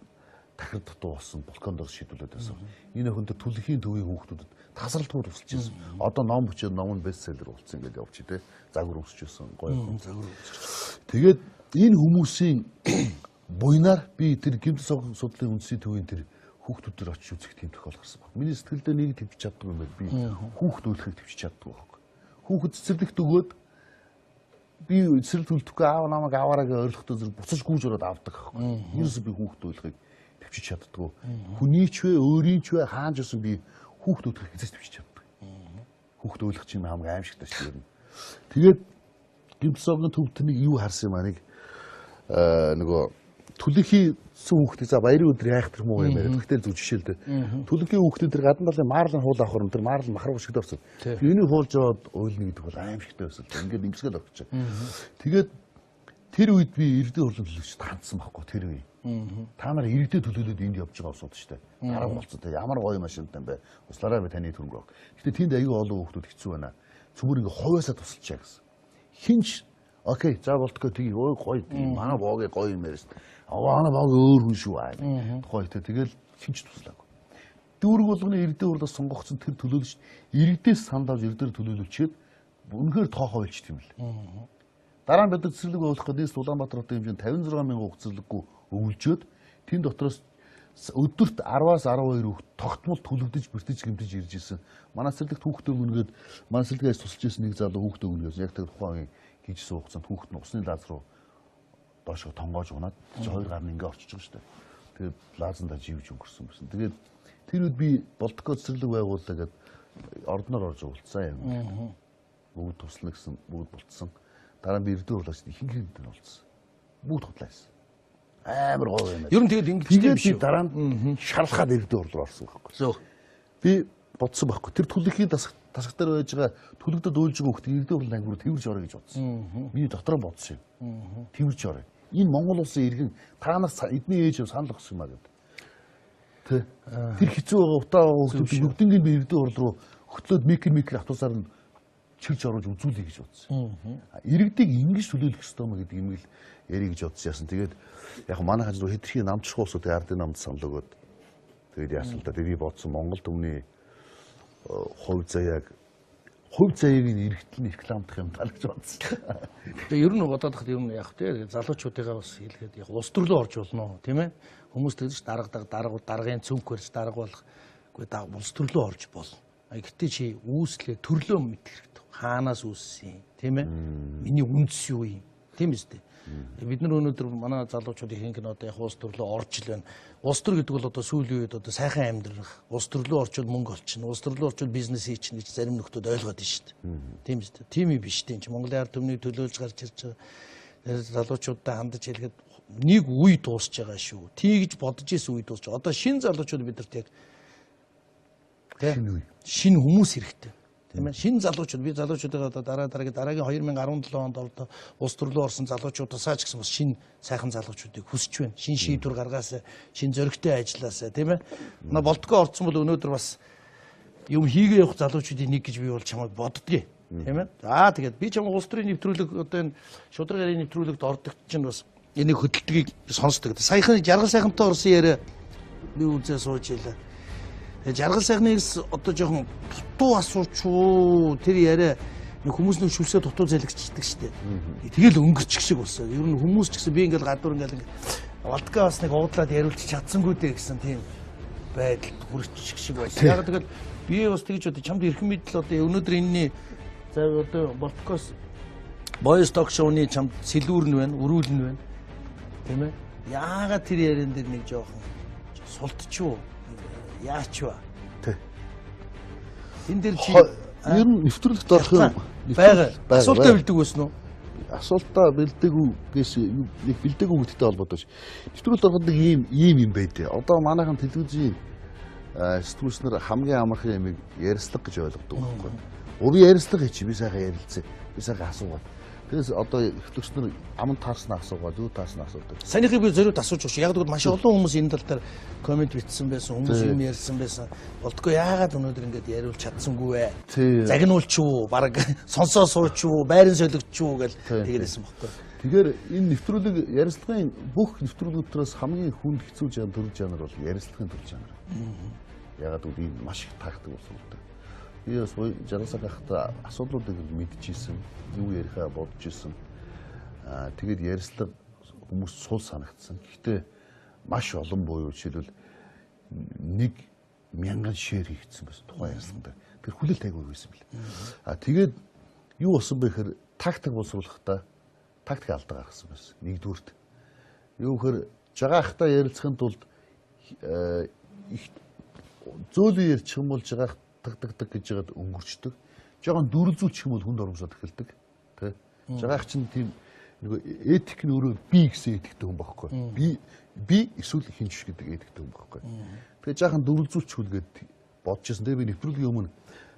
тахир дутуу болсон балкон дээр шийдвүлээд байсан. Энэ охин тэр түлхийн төвийн хүүхдүүдэд тасралтгүй тусалж байсан. Одоо ном бичээд ном нь бестселлер болсон ингээд явчих тий. Загвар өмсөж байсан гоё охин. Загвар өмсөж. Тэгээд энэ хүмүүсийн буйнаар би тэр гэмтэл судлалын үндэсний төвийн тэр хүүхдүүдээр очиж үзэх тийм тохиол гарсан баг. Миний сэтгэлдээ нэг төвч чаддгүй юм байна. Би хүүхд үйлэхийг төвч чаддгүй байхгүй. Хүүхэд цэцэрлэгт өгөөд би цэцэрлэгт үлдэхгүй аав намайг аваараа гэж ойрлохдоо зэрэг буцаж гүйж ороод авдаг байхгүй. Ерөөсөө би хүүхд үйлэхийг төвчж чаддгүй. Хүний ч вэ, өөрийн ч вэ, хаан ч гэсэн би хүүхд үйлэхийг хэзээ ч төвчж чаддгүй. Хүүхд үйлэх чинь хамгийн аимшигтай шүү дээ. Тэгээд гэмтэл согийн төвд нэг юу харсан юм аа нэг нөгөө Түлэнхийн хүүхдийг за баярын өдөр яах тэр муу юм яриад. Гэхдээ зүг жишээ л дээ. Түлэнхийн хүүхдүүд тэр гадна талын маарлан хуул авах юм тэр маарлан махруу шигтэй орсон. Энийг хуулж яваад уйлна гэдэг бол аимшигтай байсан л. Ингээд имсгэл орчих. Тэгээд тэр үед би иргэдийн хурлын төлөөлөгчд хандсан байхгүй тэр үе. Та нар иргэдэд төлөөлөд энд явж байгаа улсууд шүү дээ. Дарга болцоо те ямар гоё машинтай юм бэ. Услаараа би таны төрөнгө. Гэтэ тэнд аюу олон хүүхдүүд хэцүү байна. Цөмөр ингээ хувиасаа тусалчаа гэсэн. Хинч окей за болтгоо тгий ой гоё манай боогийн гоё юм яриас. Манай боог өөр хүн шүү аа. Тухай те тэгэл хинч туслаагүй. Дүүрэг болгоны иргэдийн хурлаас сонгогдсон тэр төлөөлөгч иргэдээс санал авч иргэдээр төлөөлөвчээд үнэхээр тоохоо болчих юм л. Дараа нь бид нар цэцэрлэг байгуулах гэдэг нийслэл Улаанбаатар хотын хэмжээнд 56 мянган цэцэрлэггүй өвлжөөд тэн дотроос өдөрт 10-аас 12 хүүхд тогтмол түлэгдэж бэртэж гэмтэж ирж исэн. Манай цэцэрлэгт хүүхдээ өгнөгээд манай цэцэрлэгээс тусалж исэн нэг залуу хүүхдээ өгнө гэсэн. Яг тэр тухайн үеийн гинжсэн хугацаанд хүүхд нь усны лаз руу доошоо тонгоож унаад чи хоёр гар нь ингээ орчиж байгаа шүү дээ. Тэгээд лаазандаа живж өнгөрсөн байсан. Тэгээд тэр үед би болдгоо цэцэрлэг байгууллаа гэд ордноор орж уулзсан юм. Бүгд туслана гэсэн бүгд болцсон. Дараа нь би ирдээ хурлаач ихэнх нь болцсон. Бүгд хутлаасан. Амар гоё юм. Ер нь тэгээд ингэж юм шиг дараа нь шарлахад ирдээ хурл руу орсон байхгүй. Зөв. Би бодсон байхгүй. Тэр түлхийн тасаг дээр байж байгаа түлэгдэд уйлж байгаа хүүхдийг ирдээ хурлын анги руу тэрвэрж орё гэж бодсон. Миний дотроо бодсон юм. Тэрвэрж орё. Энэ Монгол улсын иргэн та нар эдний ээж санал өгсөн юм а гэдэг. Тэ. Тэр хэцүү байгаа утаа байгаа хүүхдүүд бүгднийг би ирдээ хурл руу хөтлөөд микро автобусаар нь чирж оруулж үзүүлэе гэж бодсон. Иргэдийг ингэж төлөөлөх ёстой юм гэдэг юм л ярих гэж бодсон яасан. Тэгээд яг манай хажуу хэтэрхий намжрах улсуудын ардын намд санал өгөөд тэгээд яасан л да. Тэгээд би бодсон Монгол түмний хувь заяаг нь иргэдэл нь рекламдах юм тал гэж бодсон. Тэгээд ер нь бодоод хад ер нь яг тий залуучуудыгаа бас хэлгээд яг улс төрлөө орж болно тийм ээ. Хүмүүс тэгж дарга даргын цүнх барьж дарга болох үгүй улс төрлөө орж болно. Гэтэ чи үүслээ төрлөө мэдэх хэрэгтэй. Хаанаас үүссэн тийм ээ? Миний үндэс юу юм? Тийм үстэй. Бид нар өнөөдөр манай залуучууд ихэнх нь одоо яг улс төрлөө орж л байна. Улс төр гэдэг бол одоо сүүлийн үед одоо сайхан амьдрах, улс төрлөө орчвол мөнгө олчихно, улс төрлөө орчвол бизнес хийчихнэ гэж зарим нөхдүүд ойлгоод байна шүү дээ. Тийм үстэй. Тийм юм биш тийм чи Монголын ард түмнийг төлөөлж гарч ирж байгаа залуучуудтай хандаж хэлэхэд нэг үе дуусч байгаа шүү. Тий гэж бодож исэн үе дуусч. Одоо шинэ залуучууд бидэрт яг шинэ хүмүүс хэрэгтэй. Тийм ээ. Шинэ залуучууд би залуучуудаа одоо дараагийн 2017 онд одоо улс төрлөө орсон залуучуудаасаа ч гэсэн бас шинэ сайхан залуучуудыг хүсэж байна. Шинэ шийдвэр гаргаасаа, шинэ зоригтой ажиллаасаа, тийм ээ. Манай болтгоо орсон бол өнөөдөр бас юм хийгээ явах залуучуудын нэг гэж би бол чамайг боддгийг, тийм ээ. За тэгээд би чамайг улс төрийн нэвтрүүлэг одоо энэ шударга ярийн нэвтрүүлэгт ордог чинь бас энийг хөдөлтгийг сонсдог. Саяхан жаргал сайхантай орсон яриа би үзээ сууж илаа. Жаргал сайхныг одоо жоохон дутуу асууч уу тэр яриа нэг хүмүүс нэг шүлсээ дутуу залгичдаг штеп. Тэгэл өнгөрчих шиг болсон. Ер нь хүмүүс ч гэсэн би ингээл гадуур ингээл Валдгаа бас нэг уудлаад яриулчих чадсангүй дээ гэсэн тийм байдалд хүрчих шиг байсан. Яг тэгэл би бас тэгж бодож чамд эрхэм мэдэл одоо өнөөдөр энэний за одоо Болдгоос Boys Talk Show-ны чамд сэлүүр нь байна, өрүүл нь байна. Тийм ээ. Яагаад тэр яриан дээр нэг жоохон султчуу яач вэ? Тэ. Энэ дээр чи ер нь нэвтрүүлэгт орох юм байгаа. Асуултаа бэлдэг байсан уу? Асуултаа бэлдэггүйгээс нэг бэлдэггүй гэдэгтэй холбоотой ш. Нэвтрүүлэгт ороход нэг ийм юм байдээ. Одоо манайхан телевизийн сэтгүүлчнэр хамгийн амархан юмыг ярилцлага гэж ойлгодог байхгүй. Би ярилцлага хийчих, би сайхан ярилцъя. Би сайхан асуугаад. Тэгээс одоо хөтлөгч нар аман таарснаа асуугаад, юу таарснаа асуудаг. Санийхыг би зориуд асууж байгаа шүү. Яг тэгвэл маш олон хүмүүс энэ тал дээр коммент бичсэн байсан, хүмүүс юм ярьсан байсан. Болдгоо яагаад өнөөдөр ингэж яриулж чадсангүй вэ? Загнуулч уу, бараг сонсоо сууч уу, байран солигдч уу гэл тэгэлсэн байхгүй. Тэгэхээр энэ нэвтрүүлэг ярилцлагын бүх нэвтрүүлгүүтрээс хамгийн хүнд хэцүү жанр төрөл жанр бол ярилцлагын төрөл жанр. Яагаад гэвэл энэ маш их тактик боловсруулдаг. Би бас жаргал сайхан хахта асуудлуудыг мэдчихсэн, юу ярихаа бодож исэн. Тэгээд ярилцлага хүмүүс сул санагдсан. Гэхдээ маш олон буюу жишээлбэл 1000 шеэр хийгдсэн байсан тухайн ярилцлаганд. Тэр хүлээлт айгүй байсан бэл. Тэгээд юу болсон бэ гэхээр тактик боловсруулахдаа тактик алдаа гаргасан байсан. Нэгдүгüрт. Юу гэхээр жагаахтаа ярилцахын тулд их зөөлөн ярьчих юм бол жагаах таг таг таг гэж яагаад өнгөрчдөг. Жохон дүрлзүүлчих юм бол хүнд оромжлоод эхэлдэг. Тэ. Жагаах чинь тийм Нөгөө этик нь өөрөө би гэсэн этиктэй хүн байхгүй. Би эсвэл хинч биш гэдэг этиктэй хүн байхгүй. Тэгээ жаахан дүрлзүүлчихүүлгээд бодож ирсэн. Тэгээ би нэвтрүүлгийн өмнө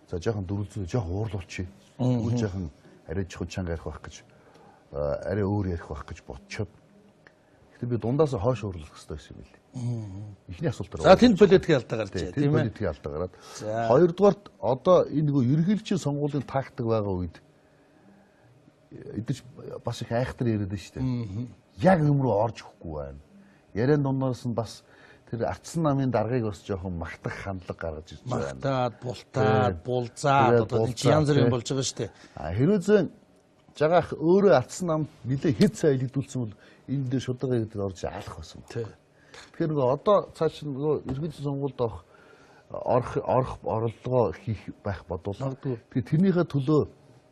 за жаахан дүрлзүүл, жаахан уурлуулчих. Тэгвэл жаахан арай чухал чанга ярих байх гэж, арай өөр ярих байх гэж бодчоод. Гэтэ би дундаас хойш уурлах хэрэгтэй байсан юм билээ. Эхний асуултаар. За тэнд политикийн алдаа гарч байна, тийм ээ. Политикийн алдаа гараад. Хоёрдугаарт одоо энэ нөгөө ерөнхийлөгчийн сонгуулийн тактик байгаа үед эдгэж бас их айхтар яриад байна шүү дээ. Яг юм руу орж өгөхгүй байна. Яриан дундаас нь бас тэр ардсан намын даргаыг бас жоохон магтах хандлага гаргаж ирж байна. Магтаад, бултаад, булзаад одоо энэ янз бүрийн болж байгаа шүү дээ. А хэрвээ зэн жагаах өөрөө ардсан нам нилээ хэд сайн илэгдүүлсэн бол энэ дээр шударга иргэдэд орж алах байсан. Тэгэхээр нөгөө одоо цааш нөгөө ерөнхийлөгчийн сонгуульд орох оролдлогоо хийх байх бодвол тэгэхээр тэрнийхээ төлөө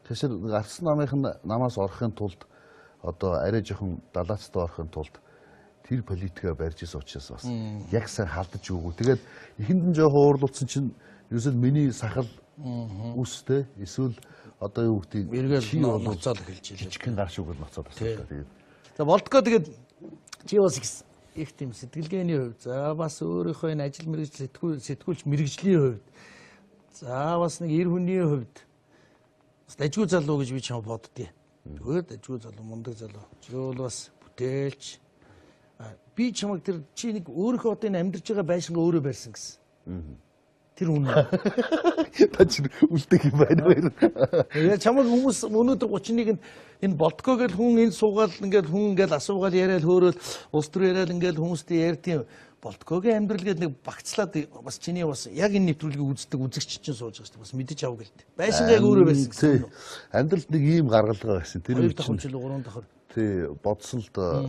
тэгэхээр ардсан намынх нь намаас орохын тулд одоо арай жоохон далаацтай орохын тулд тэр политикаа барьж исэн учраас бас яг сайн халдаж өгөө. Тэгээд эхэнд нь жоохон уурлуулсан чинь ерөөсөө миний сахал үстэй эсвэл одоо юу гэдгийг эргээл ноцоол эхэлж илээ. Жижигхэн гар шүгэл ноцоод асуулаа. Тэгээд за болдгоо тэгээд чи бас их тийм сэтгэлгээний хувьд за бас өөрийнхөө энэ ажил мэргэжил сэтгүүлч мэргэжлийн хувьд за бас нэг эр хүний хувьд бас дажгүй залуу гэж би чам боддгийг. Зүгээр дажгүй залуу, мундаг залуу. Чи бол бас бүтээлч. Би чамайг тэр чи нэг өөрийнхөө одоо энэ амьдарч байгаа байшингаа өөрөө барьсан гэсэн. Тэр үнэн. Та чи үлдэх юм байна уу? Яа чамайг хүмүүс өнөөдөр 31-нд энэ болдгоо гэл хүн энэ суугаал ингээл хүн ингээл асуугаал яриад хөөрөөл улс төр яриад ингээл хүмүүстэй ярьдیں۔ Болдгоогийн амьдрал гээд нэг багцлаад бас чиний бас яг энэ нэвтрүүлгийг үздэг үзэгч чинь сууж байгаа шүү дээ. Бас мэдэж ав гэлт. Байшингаа яг өөрөө барьсан гэсэн. Амьдралд нэг ийм гаргалгаа байсан. Тэр 2 давхар жил 3 давхар. Тий, бодсон л доо.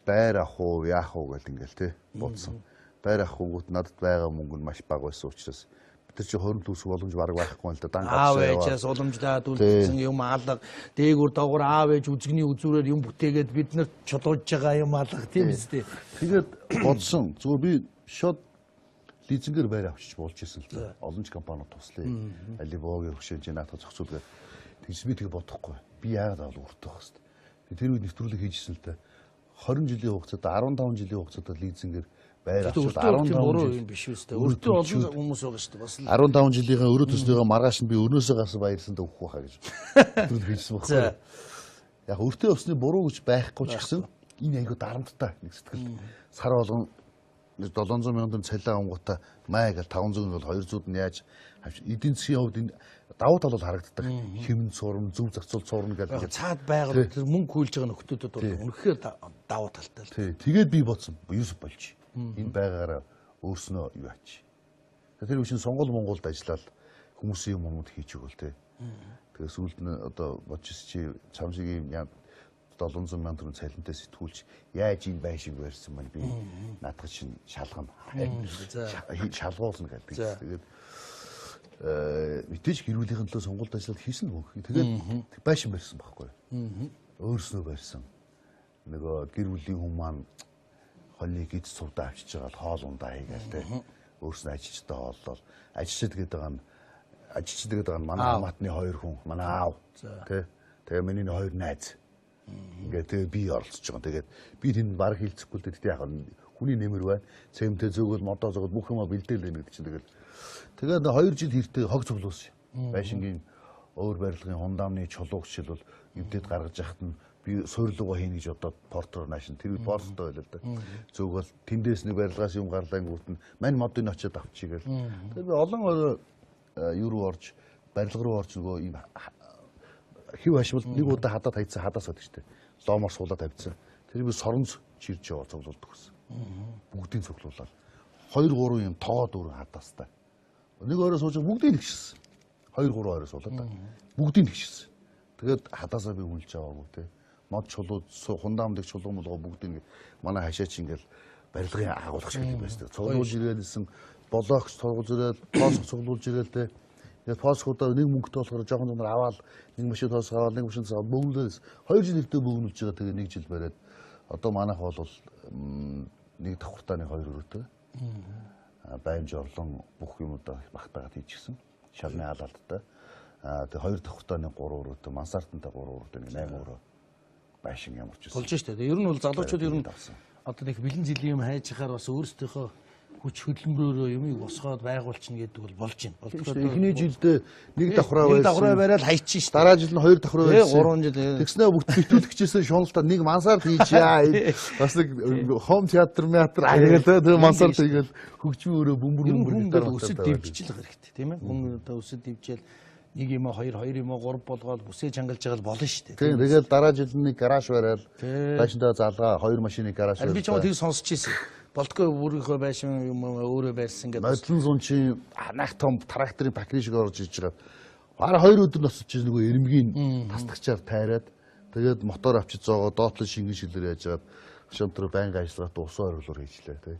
Байр авах уу, яах уу гэл ингээл тий бодсон. Байр авах гүнгүүт надад байгаа мөнгө нь маш бага байсан учраас бид нар чи хоримт үүсэх боломж бараг байхгүй л да. Дан аав ээжээс уламжлаад үлдсэн юм алга, дээгүүр доогуур аав ээж үзэгний үзүүрээр юм бүтээгээд бид нар чулууж байгаа юм алга тийм үстэй. Тэгээд бодсон. Зүгээр би шууд лизингээр байр авчиж болж исэн л да. Олон ч компаниуд туслая. Алибогийн хөшөөж наадах зохицуулгаад тэгж би тэг бодохгүй. Би яагаад авал өртөх хэвээр. Тэр үед нэвтрүүлэг хийжсэн л да. 20 жилийн хугацаанд 15 жилийн хугацаанд лизингээр байр авчвал 15 жил юм биш үстэй. Өртөө олон хүмүүс байгаа шүү дээ. Бас 15 жилийнхаа өрөө төснийгөө маргааш нь би өрнөөсөө гарсан баярсандаа өгөх байхаа гэж нэвтрүүлэг хийжсэн байхгүй. Яг өртөө явсны буруу гэж байхгүй ч гэсэн энэ айгүй дарамттай нэг сэтгэл. Сар болгон 700 мянган цалин авангуудаа май гэл 500 бол 200 нь яаж эдийн засгийн хувьд энэ давуу тал бол харагддаг. Хэмн сурам, зөв зохицуул сурна гэдэг. Цаад байгаль тэр мөнгө хүйлж байгаа нөхдүүдэд бол үнэхээр давуу талтай л. Тий. Тэгээд би бодсон. Юусуп болж. Энэ байгаагаараа өөрснөө юу аач. Тэр үеийн сонгол Монголд ажиллаад хүмүүсийн юм юмуд хийж өгөөл тий. Тэгээ сүүлд нь одоо бодож чи чам шиг юм 700 мянган төгрөг цалинтай сэтгүүлч яаж энэ байшинг барьсан маань би наадах чинь шалгана. Шалгуулна гэдэг. Тэгээд мэдээж гэр бүлийнхэн төлөө сонгуульд ажиллаад хийсэн мөнгө. Тэгээд байшин барьсан байхгүй. Өөрснөө барьсан. Нөгөө гэр бүлийн хүн маань хоньны гиз цувдаа авчиж байгаа л хоол ундаа хийгээл те. Өөрснөө ажилчтай хооллол. Ажилчид гэдэг байгаа нь ажилчид гэдэг байгаа нь манай хамаатны хоёр хүн, манай аав тэ. Тэгээ миний хоёр найз. Ингээд тэгээ би оролцож байгаа. Тэгээд би тэнд баг хилцэхгүй л дээ. Яг хүний нэмэр байна. Цемтэй зөөгөл, модоо зөөгөл бүх юмаа бэлдээл байна гэдэг чинь тэгэл. Тэгээд 2 жил хэртээ хог цуглуулсан. Байшингийн өөр барилгын хундаамны чулууг жишээлбэл эвдээд гаргаж яхад нь би суурлуугаа хийнэ гэж бодоод портоор наашин тэр үед порттой байлаа л да. Зөөгөл тэндээс нэг барилгаас юм гарлаангуут нь мань модыг очиод авчий гэл. Тэгээд би олон орой юу руу орж барилга руу орж нөгөө ийм хив хашмал нэг удаа хадаа тайцсан хадаас байдаг штэ. Лоомор суулаад тавьсан. Тэр би соронз чирж яваа цуглуулдаг гэсэн. Бүгдийг цуглуулаад 2 3 юм тоо дөрөв хадаастай. Нэг орой сууж бүгдийг нэгшсэн. 2 3 орой суулаад бүгдийг нэгшсэн. Тэгээд хадаасаа би үнэлж аваагүй те. Мод чулуу хундаамдаг чулуу мулгуу бүгдийг манай хашаач ингээл барилгын агуулгах шиг юм байсан. Цуглуулж ирээлсэн блогч цуглуулж ирээл, тоосх цуглуулж ирээл те. Тэгээд тоосхуудаа нэг мөнгөтэй болохоор жоохон зунаар аваад нэг машин тоосх аваад нэг машин тоосх бөгнөлөөс 2 жил эртээ бөгнөлж байгаа. Тэгээ нэг жил бариад одоо манайх бол нэг давхартаа нэг 2 өрөөтэй. Баймж орлон бүх юмудаа багтаагаад хийчихсэн. Шалны хаалалттай. Тэгээ 2 давхартаа нэг 3 өрөөтэй, мансартантай 3 өрөөтэй, нэг 8 өрөө. байшин ямар ч байсан. Болж штэ. Ер нь бол залуучууд ер нь одоо нэг бэлэн зэлийн юм хайж хахаар бас өөрсдийнхөө хүч хөдөлмөрөөрөө юмыг босгоод байгуулчихна гэдэг бол болж байна. Болдгоо эхний жилдээ нэг давхраа байсан. Нэг давхраа бариад хайчих штэ. Дараа жил нь хоёр давхраа байсан. 3 жил. Тэгснээ бүгд битүүлэгчээсээ шуналдаа нэг мансаар хийжээ. Бас нэг хом театр театр агээл тэр мансаар тэгэл хөгжмийн өрөө бөмбөр бөмбөр гэдэг өсөд дэвжиж л хэрэгтэй тийм ээ. Хүн одоо өсөд дэвжээл нэг юм хоёр, хоёр юм гурав болгоод бүсээ чангалж байгаа л болно шүү дээ. Тийм, тэгэл дараа жил нэг гараж бариад байшиндаа залгаа хоёр машины гараж бариад. Би ч юм уу тийг сонсч ирсэн. Болдгоо бүрийнхөө байшин юм өөрөө барьсан гэдэг. Нодлон сунчийн анах том тракторын пакри шиг орж иж байгаа. Бараг 2 өдөр носож нөгөө эрмгийн тасдагчаар тайраад тэгээд мотор авчиж зоогоо доотлон шингэн шилээр яаж хагаад шонтро байнга ажиллагаад усан ориглоор хийжлээ тий.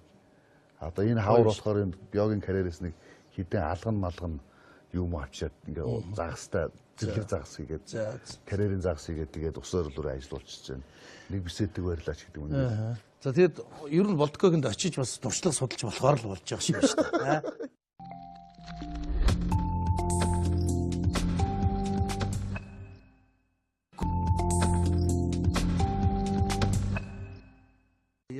Одоо энэ хавар болохоор энэ биогийн карьерээс нэг хідэн алган малган юм авчиад ингээ загастай зэрлэг загас хийгээд карьерийн загас хийгээд тэгээд усан ориглоор ажиллуулчихж байна. Нэг бисэтэг барилаач гэдэг юм. За тэгээд ер нь Болдгоогийн очиж бас туршлага судалж болохоор л болж байгаа шиг байна шүү дээ.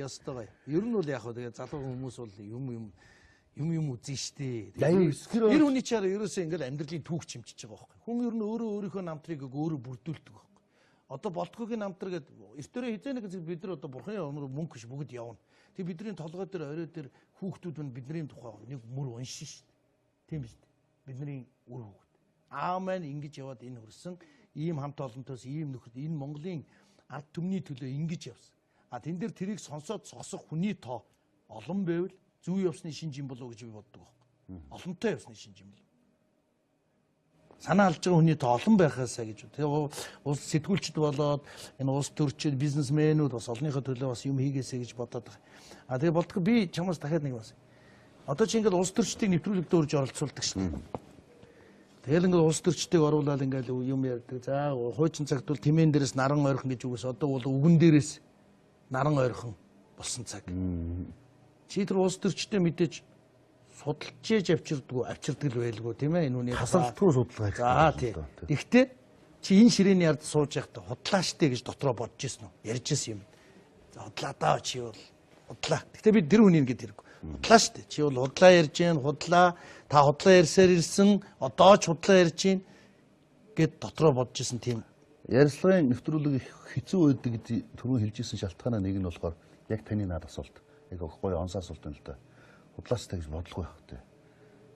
Ястай гоё. Ер нь бол яг хөө тэгээд залуу хүмүүс бол юм үзэн штэ. Тэр хүний чаар ерөөсөө ингээл амьдралын түүх чимчиж байгаа байхгүй. Хүн ер нь өөрөө өөрийнхөө намтрыг өөрөө бүрдүүлдэг байхгүй. Одоо Болдгоогийн намтар гэдэг эртээрээ хизээ нэг бид нар одоо бурхны өмнө мөнгө биш бүгд явна. Тэг бидний толгой дээр орой дээр хүүхдүүд нь бидний тухай нэг мөр уншин штэ. Тийм биз дээ. Бидний үр хүүхд. Аав маань ингэж яваад энэ хөрсөн ийм хамт олонтоос ийм нөхөд энэ Монголын ард түмний төлөө ингэж явсан. А тэн дээр тэрийг сонсоод зогсох хүний тоо олон байвал зүү явсны шинж юм болов уу гэж би боддог байхгүй. Олонтой явсны шинж юм болов. Санаа алж байгаа хүний тоо олон байхаасаа гэж. Тэгээ улс сэтгүүлчд болоод энэ улс төрчид, бизнесмэнүүд бас олонныхоо төлөө бас юм хийгээсэй гэж бодоод байгаа. А тэгээ болдгоо би чамаас дахиад нэг бас. Одоо чи ингээл улс төрчдийг нэвтрүүлэгтээ урьж оролцуулдаг шүү дээ. Тэгэл ингээл улс төрчдийг оруулаад ингээл юм ярьдаг. За хуучин цагт бол тэмээн дээрээс наран ойрхон гэж үгээс одоо бол үгэн дээрээс наран ойрхон болсон цаг. Чи тэр улс төрчдөө мэдээж судалж авчирдгүй, авчирдаг л байлгүй тийм ээ энэ хүний тасралтгүй судалгаа хийх. За тий. Гэхдээ чи энэ ширээний ард сууж байхдаа худлаа штэ гэж дотроо бодож ирсэн үү? Ярьж ирсэн юм. За худлаа даа чи бол худлаа. Гэхдээ би тэр хүний ингээд хэрэггүй. Худлаа штэ. Чи бол худлаа ярьж гин, худлаа. Та худлаа ярьсаар ирсэн, одоо ч худлаа ярьж гин гэд дотроо бодож ирсэн тийм. Ярилцлагын нэвтрүүлэг их хэцүү байдаг гэдэг түрүүн хэлж ирсэн шалтгаанаа нэг нь болохоор яг таны над асуулт. Яг гоё онцгой асуулт юм л да. Худлаастай гэж бодлого байх хэрэгтэй.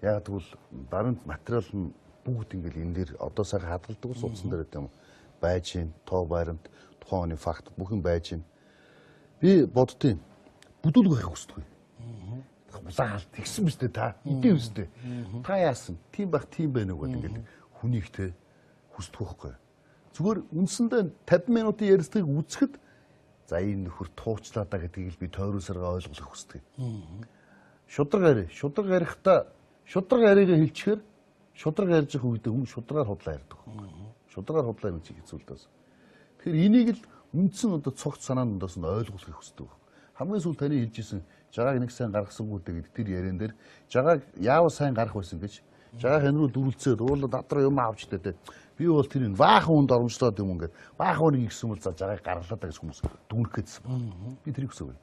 Яг тэгвэл баримт материал нь бүгд ингээл энэ дээр одоо сайхан хадгалдаг ус утсан дээр гэдэг юм байж гин, тоо баримт, тухайн хүний факт бүх юм байж гин. Би боддtiin. Бүдүүлэг байх хүсдэг. Улаан тэгсэн биз дээ та. Идэв биз дээ. Та яасан? Тийм байх, тийм байна уу гэдэг ингээл хүнийг те хүсдэг байхгүй. Зүгээр үндсэндээ 50 минутын ярилцлагыг үзэхэд за энэ нөхөр туучлаа да гэдгийг л би тойруулсараа ойлгох хүсдэг. Шудраг ари, шудраг ярихдаа шудраг яриагаа хэлчихээр шудраг ярьж байгаа үедээ хүн шудргаар худлаа ярьдаг. Шудргаар худлаа ярих хэцүү л дээс. Тэгэхээр энийг л үндсэн одоо цогц санаануудаас нь ойлгохыг хүсдэг. Хамгийн сүүл таны хэлжсэн жагааг нэг сайн гаргасангүй дээ гэдэг тэр яриан дээр жагааг яавал сайн гарах байсан гэж жагаа хэн рүү дүрлцээд уулаа над руу юм авч дээ. Би бол тэр энэ баахан хүнд оромжлоод юм ингээд баахан хүнийг игсэн бол за жагааг гаргалаа да гэж хүмүүс дүнх гэдсэн байна. Би тэрийг хүсэв.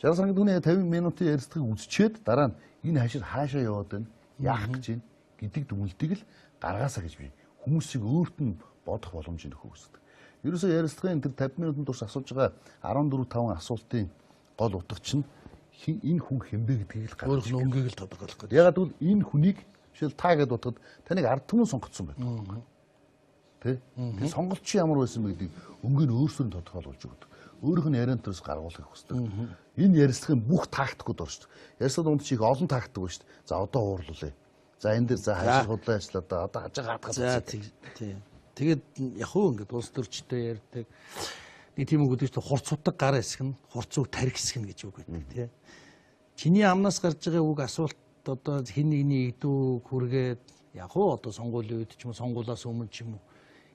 Жагаа сангийн түүний 50 минутын ярилцлагыг үзчихэд дараа нь энэ хашир хаашаа яваад байна, яах гэж байна гэдэг дүгнэлтийг л гаргаасаа гэж би хүмүүсийг өөрт нь бодох боломжийг өгөх хүсдэг. Ерөөсөө ярилцлагын тэр 50 минутын турш асууж байгаа 14 5 асуултын гол утга чинь энэ хүн хэн бэ гэдгийг л гаргах. Өөрөх нь өнгийг л тодорхойлох гэдэг. Ягаад гэвэл энэ хүнийг жишээл та гэдээ бодоход таныг ард түмэн сонгоцсон байдаг. Тэ? Тэр сонголт чи ямар байсан бэ гэдгийг өнгийг нь өөрсдөр нь тодорхойлуулж өгдөг. Өөрийнх нь яриан төрөөс гаргуулахыг хүсдэг. Энэ ярилцлагын бүх тактикууд орж шүү дээ. Ярилцлага дунд чи их олон тактик байна шүү дээ. За одоо уурлуулъя. За энэ дэр за хашир худлаа ажиллаа да. Одоо хажаа хатгаад. За тий. Тэгээд яг хөө ингээд улс төрчтэй ярьдаг. Нэг тийм үг гэдэг чинь хурц утга гар хэсэг нь, хурц үг тарих хэсэг нь гэж үг байдаг тий. Чиний амнаас гарч байгаа үг асуулт одоо хэн нэгний идүү хүргээд яг хөө одоо сонгуулийн үед ч юм уу сонгуулаас өмнө ч юм уу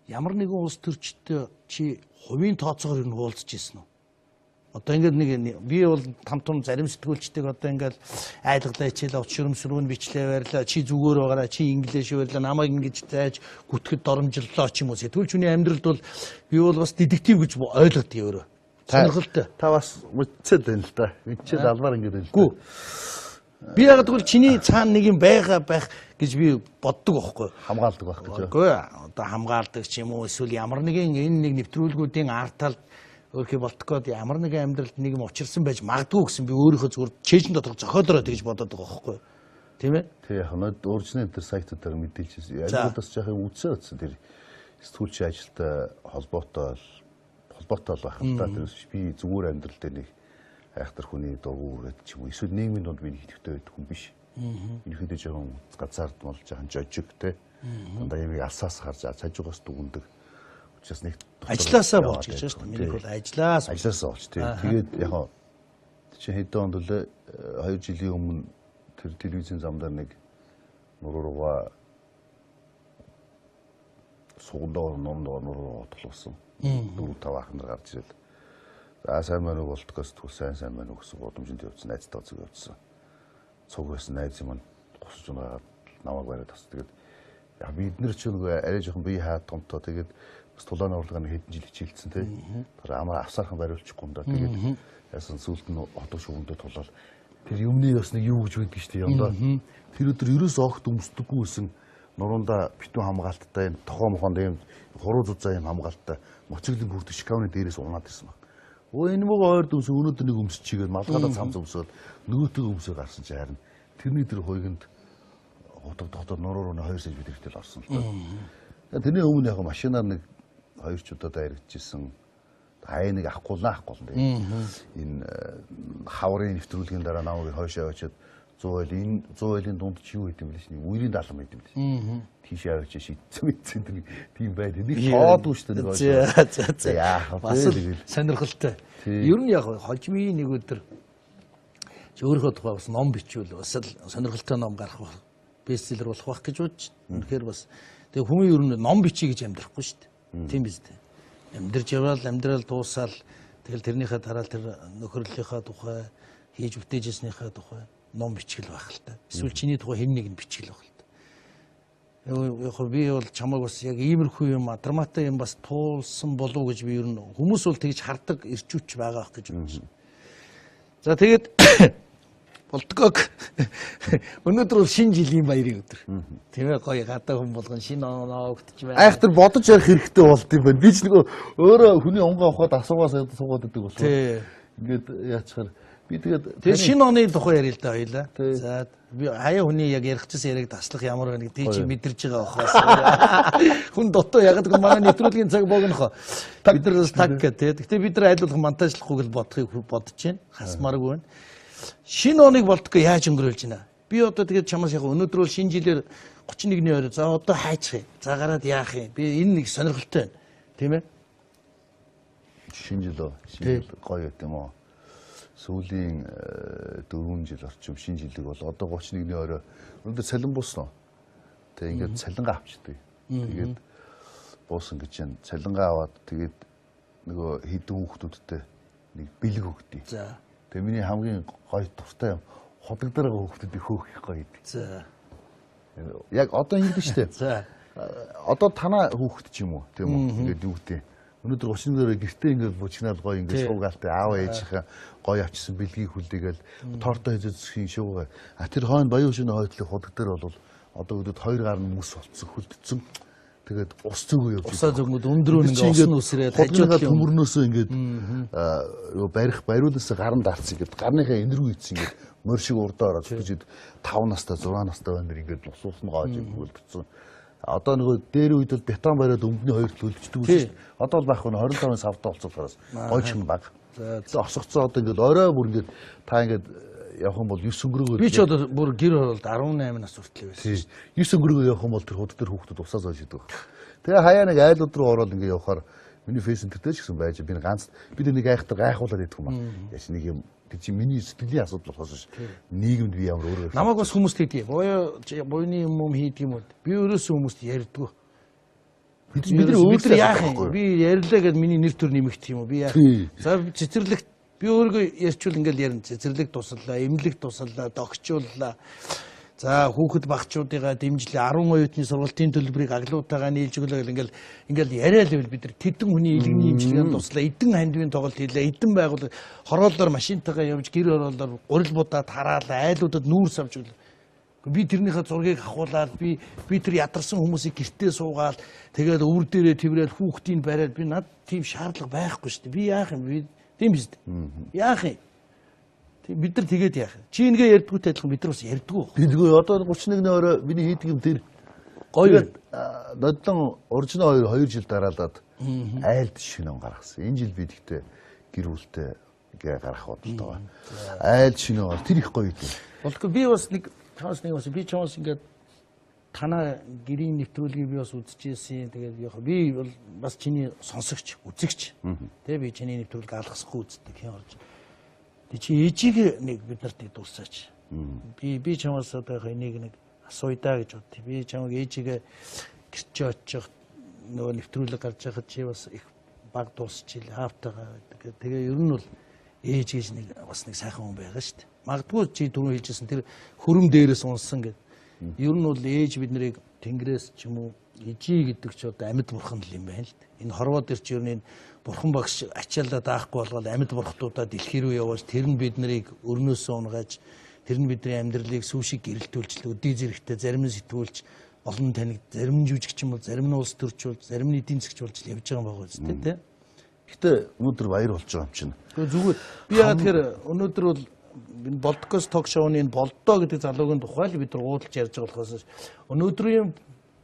ямар нэгэн улс төрчтэй чи хувийн тооцоогоор ер нь уулзч ирсэн үү? Одоо ингээд нэг би бол там тум зарим сэтгүүлчдэг одоо ингээд айлгалаа хичээл авч шүрмсрүүн бичлээ байрлаа, чи зүгээр байгаараа, чи инглиш байрлаа, намайг ингэж зайж гүтгэд доромжллоо ч юм уу. Сэтгүүлч хүний амьдралд бол би бол бас детектив гэж ойлгодог өөрөө. Сонирхолтой. Та бас мэдчихэд байна л да. Мэдчихэд албаар ингэж байна л. Гүү. Би яг тэгвэл чиний цаана нэг юм байгаа байх гэж би боддог байхгүй. Хамгаалдаг байх гэж. Үгүй одоо хамгаалдаг ч юм уу эсвэл ямар нэгэн энэ нэг нэвтрүүлгүүдийн арт талд өөрхий болтгоод ямар нэгэн амьдралд нэг юм учирсан байж магадгүй гэсэн би өөрийнхөө зүгээр чэйжин дотор зохиолороо тэгж бодоод байгаа байхгүй. Тийм ээ? Тий яг нод уржны энэ сайтуудаар мэдээлж байсан. Альбуудаас жаах юм үдсээ үдсэн тэр сэтгүүлчийн ажилтай холбоотой л байх л та. Тэрээс би зүгээр амьдрал дээр нэг айхтар хүний дургу үргээд ч юм уу эсвэл нийгмийн дунд би нэг идэвхтэй байдаг хүн биш. Ерөнхийдөө жоохон газаардмал жоохон жожиг те. Дандаа юмыг алсаас харж цажуугаас дүгндэг. Учраас нэг ажилласаа болж гэж байна шүү дээ. Миний бол ажилласаа болж тий. Тэгээд яг чи хэдэн онд лээ 2 жилийн өмнө тэр телевизийн зам дээр нэг нуруу руугаа сугандаа нуруу руугаа тулсан. 4 5 ах нар гарч ирэл. За сайн байна уу болтгоос түл сайн байна уу гэсэн гудамжинд явцсан, найзтай цуг явцсан. Цуг байсан найз юм гусч унгаад намайг бариад тас. Тэгээд яг бид нар ч нөгөө арай жоохон бие хаад томтоо тэгээд бас тулааны урлагаар хэдэн жил хичээлдсэн тий. Тэр амар авсаархан бариулчихгүй юм да. Тэгээд яасан сүлд нь отог шүгэндээ тулаал. Тэр юмны бас нэг юу гэж байдаг шүү дээ юм да. Тэр өдөр ерөөс огт өмсдөггүй байсан нурундаа битүүн хамгаалттай юм тохоо мохонд юм хуруу зузаан юм хамгаалттай моциглын бүрдэх шкафны дээрээс унаад ирсэн баг. Өө энэ мөгөө ойр дүнс өнөөдөр нэг өмсчихгээд малгайдаа цамц өмсөөл нөгөөтэйг өмсөө гарсан чи харин тэрний тэр хуйганд хутаг дотор нуруу руу 2 см хэрэгтэй орсон л доо. Тэрний өмнө яг машинаар нэг 2 ч удаа дайрагдчихсэн. Хаяа нэг авахгүйла авахгүй. Энэ хаврын нэвтрүүлгийн дараа намайг хойшоо авчиад 100 айл энэ 100 айлын дунд чи юу хийдэм бэлээ шний үерийн даалан байд юм бэлээ. Тийш авчиж шийдсэн мэдсэн тэр тийм байд. Нэг тоодгүй шүү дээ нэг хойшоо. За. Яах вэ? Сонирхолтой. Ер нь яг хожмын нэг өдөр чи өөрийнхөө тухай бас ном бичвэл бас л сонирхолтой ном гарах байх. Бестселлер болох байх гэж бодож. Үнэхээр бас тэгээ хүн ер нь ном бичье гэж амьдрахгүй шүү дээ. Тийм биз дээ. Амьдарч яваал амьдрал дуусаал тэгэл тэрнийхээ дараа тэр нөхөрлөлийнхаа тухай хийж бүтээжснийхээ тухай ном бичгэл байх л та. Эсвэл чиний тухай хэн нэг нь бичгэл байх л та. Яг би бол чамайг бас яг иймэрхүү юм драматай юм бас туулсан болов уу гэж би ер нь хүмүүс бол тэгж хардаг ирчүүч байгаа байх гэж бодож байна. За тэгээд болтгоог өнөөдөр бол шинэ жилийн баярын өдөр. Тийм ээ гоё гадаа хүн болгон шинэ оноо өгдөж байна. Айхтар бодож ярих хэрэгтэй болд юм байна. Би ч нөгөө өөрөө хүний онгоо авахад асуугаа суугаад байдаг болохоор. Ингээд яачаар би тэгээд тэр шинэ оны тухай ярил л да хоёлаа. За би хаяа хүний яг ярих гэсэн яриаг таслах ямар байна гэдгийг чи мэдэрч байгаа бохоос. Хүн дотоо ягаад гэвэл манай нэвтрүүлгийн цаг богинохоо. Бид нар бас таг гэх тээ. Гэхдээ бид нар аль болох монтажлахгүй л бодохыг бодож байна. Хасмааргүй байна. Шинэ оныг болтгоо яаж өнгөрөөлж байна? Би одоо тэгээд чамаас яг өнөөдөр бол шинэ жилээр 31-ний орой. За одоо хайчих юм. За гараад яах юм? Би энэ нэг сонирхолтой байна. Тийм ээ? Шинэ жил шинэ жил гоё юм уу? Сүүлийн 4 жил орчим шинэ жилиг бол одоо 31-ний орой өнөөдөр цалин буусан. Тэгээ ингээд цалингаа авчдаг. Тэгээд буусан гэж чинь цалингаа аваад тэгээд нөгөө хэдэн хүүхдүүдтэй нэг бэлэг өгдөг. За. Тэгээ миний хамгийн гоё дуртай юм худагдаар байгаа хүүхдүүдийг хөөх их гоё идэг. За. Яг одоо ингэдэж штэ. За. Одоо танаа хүүхэд ч юм уу тийм үү? Ингээд юу гэдэг. Өнөөдөр 31-ээр гэртээ ингээд бужигнаал гоё ингээд суугаалтай аав ээжийнхээ гоё авчсан бэлгийг хүлээгээл тортой хийжсэн шуугаа. А тэр хойно баян хөшөөний хойдлын худаг дээр бол одоо өдөд 2 гар нь мөс болцсон хөлдсөн. Тэгээд ус зөөгөө явж. Усаа зөөгөд өндрөө ингээд ус нь үсрээд хажуудлын төмөрнөөсөө ингээд юу барих бариулаас гар нь дарцсан ингээд гарныхаа энэрүү ийцсэн ингээд морь шиг урдаа ороод зүгжид 5 настай 6 настай байна нэр ингээд ус ус нь гоож хөлдсөн. Одоо нөгөө дээр үед бол бетон бариад өмдний хоёр тал хөлдчихдөг шүү дээ. Одоо бол байхгүй 25-ын савдаа болцоолохоос гоё ч юм баг. За осгоцоо одоо ингээд орой бүр ингээд та ингээд явах юм бол 9 өнгөрөөгөө би ч одоо бүр гэр оролд 18 нас хүртэл байсан шүү дээ. 9 өнгөрөөгөө явах юм бол тэр худ дээр хүүхдүүд усаа зоож идэг. Тэгээ хаяа нэг айлууд руу ороод ингээд явахаар миний фейс энтертэй ч гэсэн байж би ганц бид нэг айхтар гайхуулаад идэх юм аа. Яш нэг юм тэр чи миний сэтгэлийн асуудал болохоос биш. Нийгэмд би ямар өөрөө намайг бас хүмүүс тэгдэг. Буяа буйны юм хийдэг юм уу? Би өөрөөсөө хүмүүст ярьдгүй. Бид нар яах юм? Би ярьлаа гэд миний нэр төр нэмэгдэх юм уу? Би яах? За цэцэрлэгт Би өөрийгөө ярьчвал ингээл ярина. Цэцэрлэг тусаллаа, эмнэлэг тусаллаа, догчууллаа. За хүүхэд багчуудыгаа дэмжлээ. 10 оюутны сургалтын төлбөрийг аглуутайгаа нийлж өглөө гэл ингээл ингээл яриа л байвал бид нар тэдэн хүний илгэний имчилгээнд туслаа, эдэн хандивын тоглолт хийлээ, эдэн байгуул хорооллоор машинтайгаа явж гэр хорооллоор гурил будаа тараалаа, айлуудад нүүрс авч өглөө. Би тэрнийхээ зургийг авахуулаад би тэр ядарсан хүмүүсийг гэртээ суугаал тэгээд өвөр дээрээ тэрэл хүүхдийг бариад би над тийм шаардлага байхгүй шүү дээ. Би яах юм би тийм биз дээ. Яах юм? Бид нар тэгээд яах юм? Чи нэгэ ярьдгүйтэй адилхан бид нар бас ярьдгүй. Тэдгүй одоо 31-ний орой миний хийдэг юм тэр гоё. Нодлон уржны 2 жил дараалаад айлд шинэ он гаргасан. Энэ жил би тэгтээ гэр бүлтэй гээ гаргах бодолтой байна. Айлд шинэ он тэр их гоё үү. Болгүй би бас нэг чамаас нэг бас би чамаас ингээд танаа гэрийн нэвтрүүлгийг би бас үзчихсэн. Тэгээд яг би бол бас чиний сонсогч, үзэгч. Тэ би чиний нэвтрүүлэг алгасахгүй үздэг хэн орж. Тэг чи ээжийг нэг бид нарт нэг дурсаач. Би чамаас одоо яг энийг нэг асууя даа гэж боддоо. Би чамайг ээжигээ гэрчээ очих нөгөө нэвтрүүлэг гарч байхад чи бас их баг дуусчил хаавтайгаа. Тэгээ ер нь бол ээж гэж нэг бас нэг сайхан хүн байгаа шүү дээ. Магадгүй чи түрүү хэлжсэн тэр хөрөм дээрээс унсан гэд. Ер нь бол ээж бид нарыг тэнгэрээс ч юм уу ижи гэдэг чи одоо амьд бурхан л юм байна л дээ. Энэ хорвоо дээр чи ер нь бурхан багш ачаалаа даахгүй болгоод амьд бурхтуудаа дэлхий рүү явуулж тэр нь бид нарыг өрнөөсөө унгааж тэр нь бидний амьдралыг сүү шиг гэрэлтүүлж өдий зэрэгтэй зарим нь сэтгүүлч олон таниг зарим нь жүжигч юм бол зарим нь улс төрч бол зарим нь эдийн засгч болж явж байгаа юм байгаа үстэй тий. Гэтэ өнөөдөр баяр болж байгаа юм чинь. Гэхдээ зүгээр би яагаад тэгэхээр өнөөдөр бол энэ Болдкос ток шоуны энэ Болдоо гэдэг залуугийн тухай л бид нар уудалж ярьж байгаа болохоос өнөөдрийн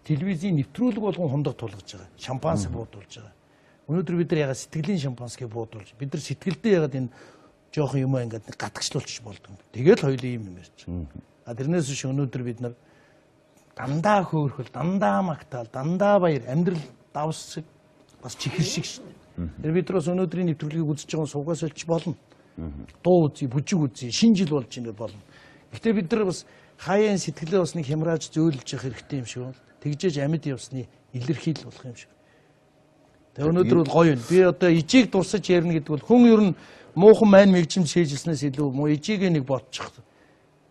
телевизийн нэвтрүүлэг болгон хундаг тулгаж байгаа. Шампанс буудулж байгаа. Өнөөдөр бид нар ягаад сэтгэлийн шампанскийг буудулж бид нар сэтгэлдээ ягаад энэ жоохон юм аа ингээд гатгчлуулчих болдог юм. Тэгэл хоёулын юм ярьж. А тэрнээс биш өнөөдөр бид нар дандаа хөөрхөл, дандаа магтаал, дандаа баяр, амьдрал давс шиг бас чихэр шиг шүү дээ. Тэр бид нар бас өнөөдрийн нэвтрүүлгийг үзэж байгаа сувгаас олч болно. Дуу үзье, бүжиг үзье, шинэ жил болж ингэ болно. Гэхдээ бид нар бас хаяан сэтгэлээ бас нэг хямрааж зөөлж явах хэрэгтэй юм шиг байна. Тэгжээж амьд явсны илэрхийлэл болох юм шиг. Тэгээ өнөөдөр бол гоё юм. Би одоо ижийг дурсаж ярина гэдэг бол хүн ер нь муухан майн мэгжим шийжилснээс илүү муу ижигээ нэг бодчих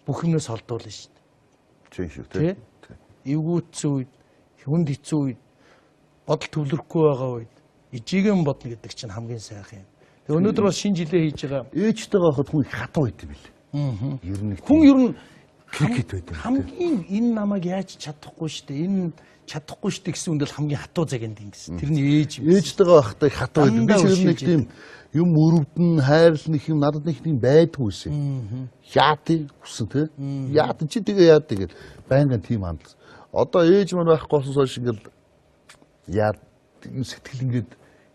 бүх юмнаас холдуулна шүү дээ. Тийм шүү дээ. Эвгүүцсэн үед, хүнд хэцүү үед, бодол төвлөрөхгүй байгаа үед ижигээ бодно гэдэг чинь хамгийн сайхан юм. Тэгээ өнөөдөр бас шинэ жилээ хийж байгаа. Ээжтэйгээ байхад хүн их хатуу байт юм бэл. Ер нь хүн ер нь крикет байт юм. Хамгийн энэ намайг яаж чадахгүй шүү дээ. Энэ чадахгүй шүү дээ гэсэн үндэл хамгийн хатуу загинд ингэсэн. Тэр нь ээж юм. Ээжтэйгээ байхдаа их хатуу байт. Би ер нь нэг тийм юм өрөвдөн хайрлах юм надад нэг тийм байдгүй байсан. Яад хүсэн те. Яад чи тэгээ яад тэгээд байнгын тийм хандлага. Одоо ээж маань байхгүй болсон хойш ингээл яад сэтгэл ингээд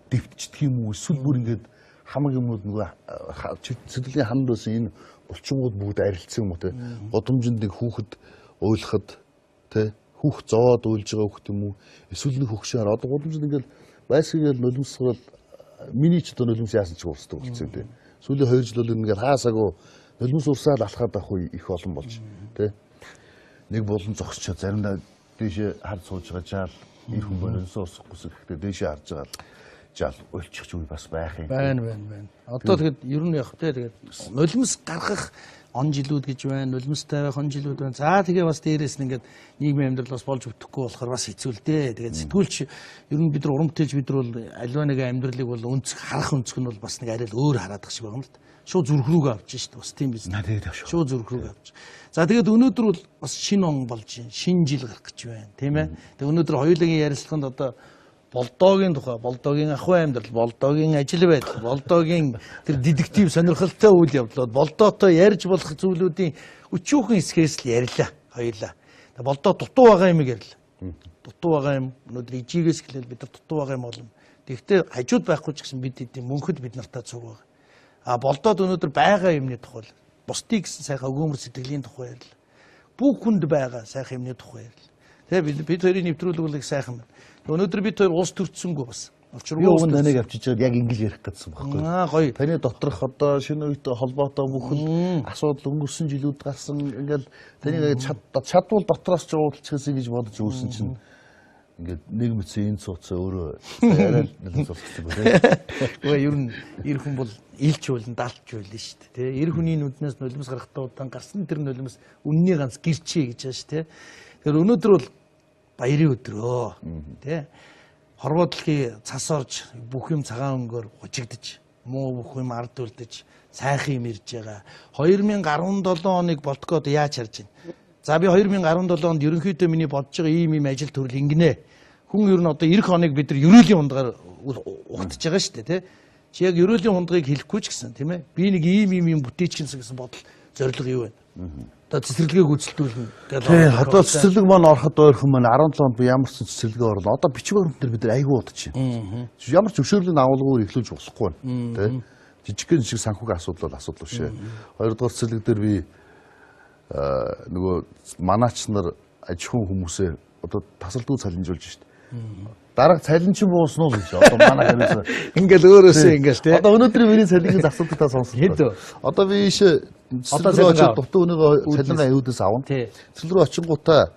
дэвтчихдэг юм уу эсвэл бүр ингээд хамаг юмнууд нөгөө сэтгэлийн ханд байсан энэ булчингууд бүгд арилцсан юм уу те. Годомжинд нэг хүүхэд уйлахад те хүүхд зовоод уйлж байгаа хүүхд юм уу эсвэл нэг хөгшөөр одоо годомжинд ингээл байсгээл нулимсгал миний ч одоо нулимс яасан ч уурсдаг болсон юм те. Сүүлийн 2 жил бол ингээл хаасаагүй нулимс урсаал алхаад авах үе их олон болж те. Нэг болон зогсчоо заримдаа дээшээ харж сууж байгаа жаал ир хүн нулимс урсахгүй гэхдээ дээшээ харж байгаа л жаал уйлчих үе бас байх юм. Байна байна байна. Одоо тэгэд ер нь явах те тэгээд нулимс гаргах он жилүүд гэж байна, нулимстай байх он жилүүд байна. За тэгээ бас дээрээс нь ингээд нийгмийн амьдрал бас болж өгдөхгүй болохоор бас хэцүү л дээ. Тэгээд сэтгүүлч ер нь бид нар уран бүтээлч бид нар бол аливаа нэгэн амьдралыг бол өнцөг харах өнцөг нь бол бас нэг арай л өөр хараад ах шиг байгаа юм л да. Шууд зүрх рүүгээ авч шít бас тийм биз. Шууд зүрх рүүгээ авч. За тэгээд өнөөдөр бол бас шинэ он болж байна. Шинэ жил гарах гэж байна, тийм ээ. Тэгээд өнөөдөр хоёулангийн ярилцлаганд одоо Болдоогийн тухай, Болдоогийн ахуй амьдрал, Болдоогийн ажил байдал, Болдоогийн тэр детектив сонирхолтой үйл явдлууд, Болдоотой ярьж болох зүйлүүдийн өчүүхэн хэсгээс л ярьлаа хоёулаа. Болдоо дутуу байгаа юм ярьлаа. Дутуу байгаа юм өнөөдөр ижигээс эхлээл бид нар дутуу байгаа юм болно. Тэгэхдээ хажууд байхгүй ч гэсэн бид эдийн мөнхөд бид нартай цуг байгаа. А Болдоод өнөөдөр байгаа юмны тухай, бусдыг гэсэн сайхан өгөөмөр сэтгэлийн тухай ярьлаа. Бүх хүнд байгаа сайхан юмны тухай ярьлаа. Тэгээ бид хоёрын нэвтрүүлэг бол их сайхан байна. Өнөөдөр бид хоёр улс төрчсөнгөө бас. Би уг нь таныг авчиж байгаад яг ингэж ярих гэсэн байхгүй. Аа гоё. Таны доторх одоо шинэ үетэй холбоотой бүхэл асуудал өнгөрсөн жилүүд гарсан ингээл таныг чадвал дотроос ч уулзчихсан гэж бодож үүсэн чинь Ингээд нэг мэдсэн энэ цууцаа өөрөө арай л нэлээд зурсдаг байна. Үгүй ер нь эр хүн бол илч байлна, далч байлна шүү дээ. Тэ? Эр хүний нүднээс нулимс гарахтаа удаан гарсан тэр нулимс үнний ганц гэрчээ гэж байна шүү дээ. Тэгэхээр өнөөдөр бол баярын өдрөө. Тэ? Хорвоо дэлхий цас орж бүх юм цагаан өнгөөр хужигдаж, муу бүх юм ард үлдэж, сайхан юм ирж байгаа. 2017 оныг болтгоод яаж харж байна? За би 2017 онд ерөнхийдөө миний бодож байгаа ийм ийм ажил төрөл ингэнэ. Хүн ер нь одоо эх оныг бид нар ерөөлийн хундгаар ухтж байгаа шүү дээ, тий? Чи яг ерөөлийн хундгыг хэлэхгүй ч гэсэн, тийм ээ? Би нэг ийм ийм юм бүтээчихсэн гэсэн бодол зорилго юу вэ? Одоо цэцэрлэгээ гүйцэлдүүлнэ гэдэг. Тий, одоо цэцэрлэг маань ороход ойрхон маань 17 онд би ямар ч цэцэрлэгээ орлоо. Одоо бичиг баримт дээр бид нар айгүй удаж байна. Ямар ч зөвшөөрлийн агуулгаар эхлүүлж болохгүй байна, тий? Жижигхэн жижиг санхүүгийн асуудал бол асуудал биш ээ. Хоёрдугаар цэцэрлэг дээр би нөгөө манаач нар аж ахуйн хүмүүсээ одоо тасалдгүй цалинжуулж шít. Дарга цалинчин буусан уу гэж одоо манай хариуцсан. Ингээл өөрөөсөө ингээл тий. Одоо өнөөдрийн миний цалингийн засалдаг та сонссон. Одоо би ийш одоо цалингаа дутуу өнөөгөө цалингаа аюудаас авна. Цэцэрлэг рүү очингуудаа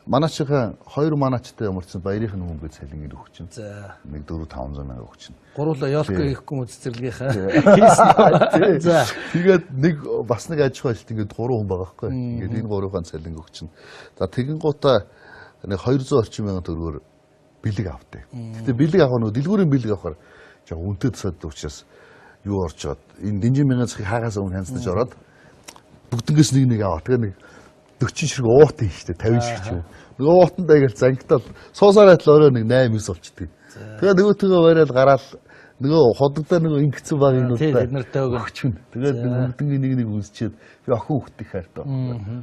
манаачийнхаа хоёр манаачтай ямарчсан баярынх нь хөнгө цалингийг өгч чинь. За. 1 4 500 мянга өгч чинь. Гурлаа ёлко хийхгүй юм цэцэрлэгийнхаа. Хийсэн. За. Тэгээд нэг бас нэг аж ахуй ажилт ингээд 3 хүн байгаа байхгүй. Ингээд энэ гурвынхаа цалинг өгч чинь. За тэгэнгуутаа нэг 200 орчим мянган төгрөгөөр бэлэг авдаг. Гэтэ бэлэг авах нь дэлгүүрийн бэлэг авахар жоо үнэтэй тусаад учраас юу орж чад энэ дэнжин мянган цахыг хаагаас өмнө хянцдаж ороод бүгднгээс нэг нэг аваа. Тэгээ нэг 40 ширхэг уут юм шүү дээ, 50 ширхэг юм. Нөгөө уутанд айгаал зангитал суусаар адил орой нэг 8 9 болчдөг. Тэгээ нөгөөтэйгөө барайл гараал нөгөө ходогдоо нөгөө ингэсэн баг юмнуудаа бид нартай өгчүн. Тэгээд бүгднгийн нэг нэг үзчихэд би охин хүүхдийг хайртай.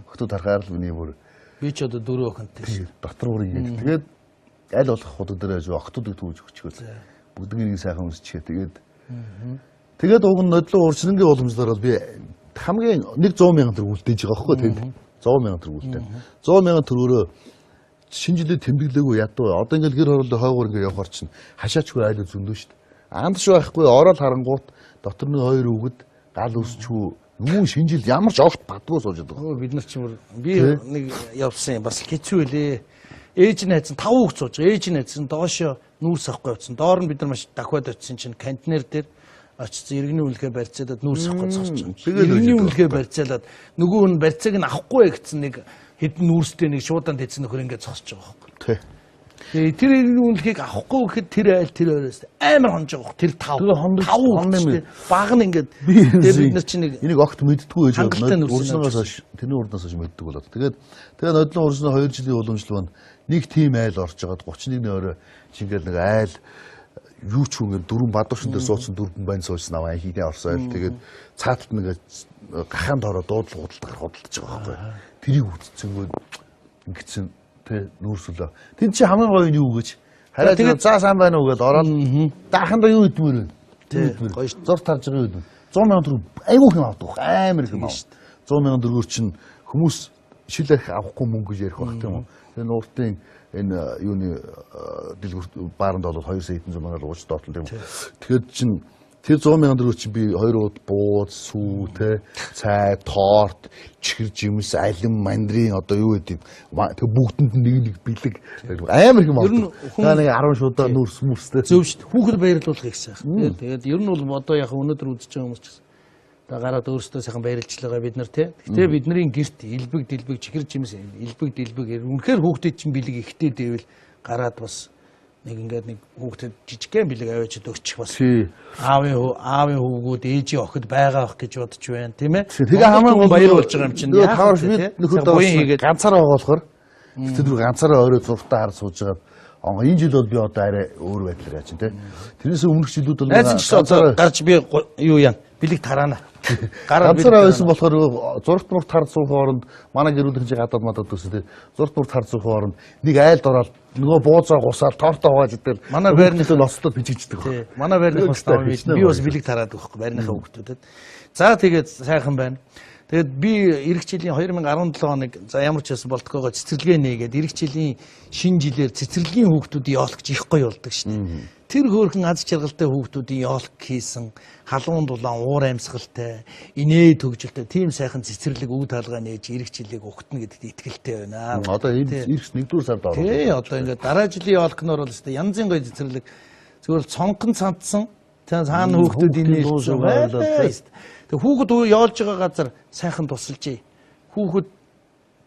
Охтууд харахаар л миний бүр би ч одоо дөрөв охинтой шүү. Дотор бүр ингэж. Тэгээд аль болох ходог дээр аж охтуудыг түүж өгчгөөл. Бүгднгийн нэг сайхан үзчихээ. Тэгээд тэгээд уг нь нодлон урьдчилангийн уламжлалаар бол би хамгийн нэг 100 мянган төгрөг үлдээж байгаа байхгүй тэнд. 100 мянган төгрөг үлдээ. 100 мянган төгрөгөөрөө шинэ жилийн тэмдэглээгүй ядуу. Одоо ингээл гэр хорооллын хойгуур ингээ явахар чинь хашаачгүй айл зөндөө шүү дээ. Андш байхгүй ороод харангуут дотор нь хоёр үгэд гал өсчгүй юу шинэ жил ямар ч огт бадгүй сууж байгаа. Бид нар ч юм би нэг явсан юм бас хэцүү байлээ. Ээж нь хайцсан 5 хүүхд сууж байгаа. Ээж нь хайцсан доошо нүүрс авахгүй явцсан. Доор нь бид нар маш дахиад очисон чинь контейнер дээр очсон иргэний үнэлгээ барьцаалаад нүүрс авахгүй зогсож байгаа. Иргэний үнэлгээ барьцаалаад нөгөө нь барьцааг нь авахгүй гэсэн нэг хэдэн нүүрстэй нэг шуудан тэцэн нөхөр ингээд зогсож байгаа байхгүй. Тий. Тэгээ тэр иргэний үнэлгээг авахгүй гэхэд тэр айл тэр ойроос амар хонж байгаа байхгүй. Тэр тав. Тав баг нь ингээд тэгээ бид нар чинь нэг энийг огт мэддэггүй байж байгаа. Урьдчилангаас хойш тэрний урднаас хойш мэддэг болоод. Тэгээд тэгээ нодлон урьдчилан 2 жилийн уламжлал байна. Нэг тим айл орж байгаад 31-ний орой чи ингээд нэг айл юу ч хүн дөрвөн бадуушин дээр суудсан дөрвөн байн суусан аваа хийдэ орсон айл тэгээд цааталт нэг гахаанд ороо дуудлага худалдахаар худалдаж байгаа байхгүй. Тэрийг үтцэнгөө ингэсэн тэ нүүрсүүлээ. Тэнд чи хамгийн гоё нь юу гэж хараа тэгээд за сайн байна уу гэдээ ороод дахандаа юу идмээр вэ? Тэ гоё шүү. Зурт харж байгаа юу идмээр. 100 мянган төгрөг айгүй юм авдаг амар их юм авдаг. 100 мянган төгрөгөөр чинь хүмүүс шил арх авахгүй мөнгө гэж ярих байх тийм үү? Тэгээ нууртын энэ юуны дэлгүүр бааранд бол 2 сая хэдэн зуун мянгаар ууж доотлол тийм үү. Тэгэхээр чин тэр 100 мянган төгрөг чинь би хоёр ууд бууз, сүү, тэ, цай, торт, чихэр жимс, алим, мандрин одоо юу гэдэг тэг бүгдэнд нэг нэг бэлэг амар их юм авдаг. Тэгээ нэг 10 шуудаа нүүрс мүрстэй. Зөв шүү дээ. Хүүхэд баярлуулах их сайхан. Тэгээд ер нь бол одоо яг өнөөдөр үзэж байгаа хүмүүс ч гэсэн одоо гараад өөрсдөө сайхан баярлж байгаа бид нар тий. Гэхдээ бидний гэрт илбэг дэлбэг чихэр жимс илбэг дэлбэг үнэхээр хүүхдэд чинь бэлэг ихтэй дэвэл гараад бас нэг ингээд нэг хүүхдэд жижигхэн бэлэг аваачид өгчих бас. Аавын хүүгүүд ээжийн охид байгаа ах гэж бодож байна тийм ээ. Тэгээ хамгийн гол баяр болж байгаа юм чинь. Тэгээ нөхөрдөө хийгээд ганцаараа байгаа болохоор тэр дөрөв ганцаараа орой зуртаа хар сууж байгаа. Энэ жил бол би одоо арай өөр байдлаар яаж чинь тий. Тэрнээс өмнөх жилүүд бол найз чинь одоо гарч би юу яана бэлэг тараана. Ганцаараа байсан болохоор зурагт мурт хар суух оронд манай гэр бүлийн чинь гадаад мадад төсөө тий. Зурагт мурт хар суух оронд нэг айлд ороод нөгөө бууцаа гусаал тортоо хувааж идэл манай байрны ноцтод бичигддэг. Тий. Манай байрны бас би бас бэлэг тараад өгөхгүй байрныхаа хүүхдүүдэд. За тэгээд сайхан байна. Тэгээд би эх жилийн 2017 оныг за ямар ч байсан болтгоогоо цэцэрлэгээ нээгээд эх жилийн шинэ жилээр цэцэрлэгийн хүүхдүүдийн ёолк их гоё болдог шүү дээ. Тэр хөөрхөн аз жаргалтай хүүхдүүдийн ёлк хийсэн халуун дулаан уур амьсгалтай, инээ төгжилтэй тийм сайхан цэцэрлэг үг талгаа нээж ирэх жилийг угтна гэдэгт итгэлтэй байна. Одоо ирэх 1-р сард орно. Тий, одоо ингээд дараа жилийн ёлкноор бол өстой янзын гоё цэцэрлэг зүгээр л цонхон цандсан. Цаана хүүхдүүд инээлсэн байлаа. Тэг хүүхэд ёолж байгаа газар сайхан тусалжээ. Хүүхэд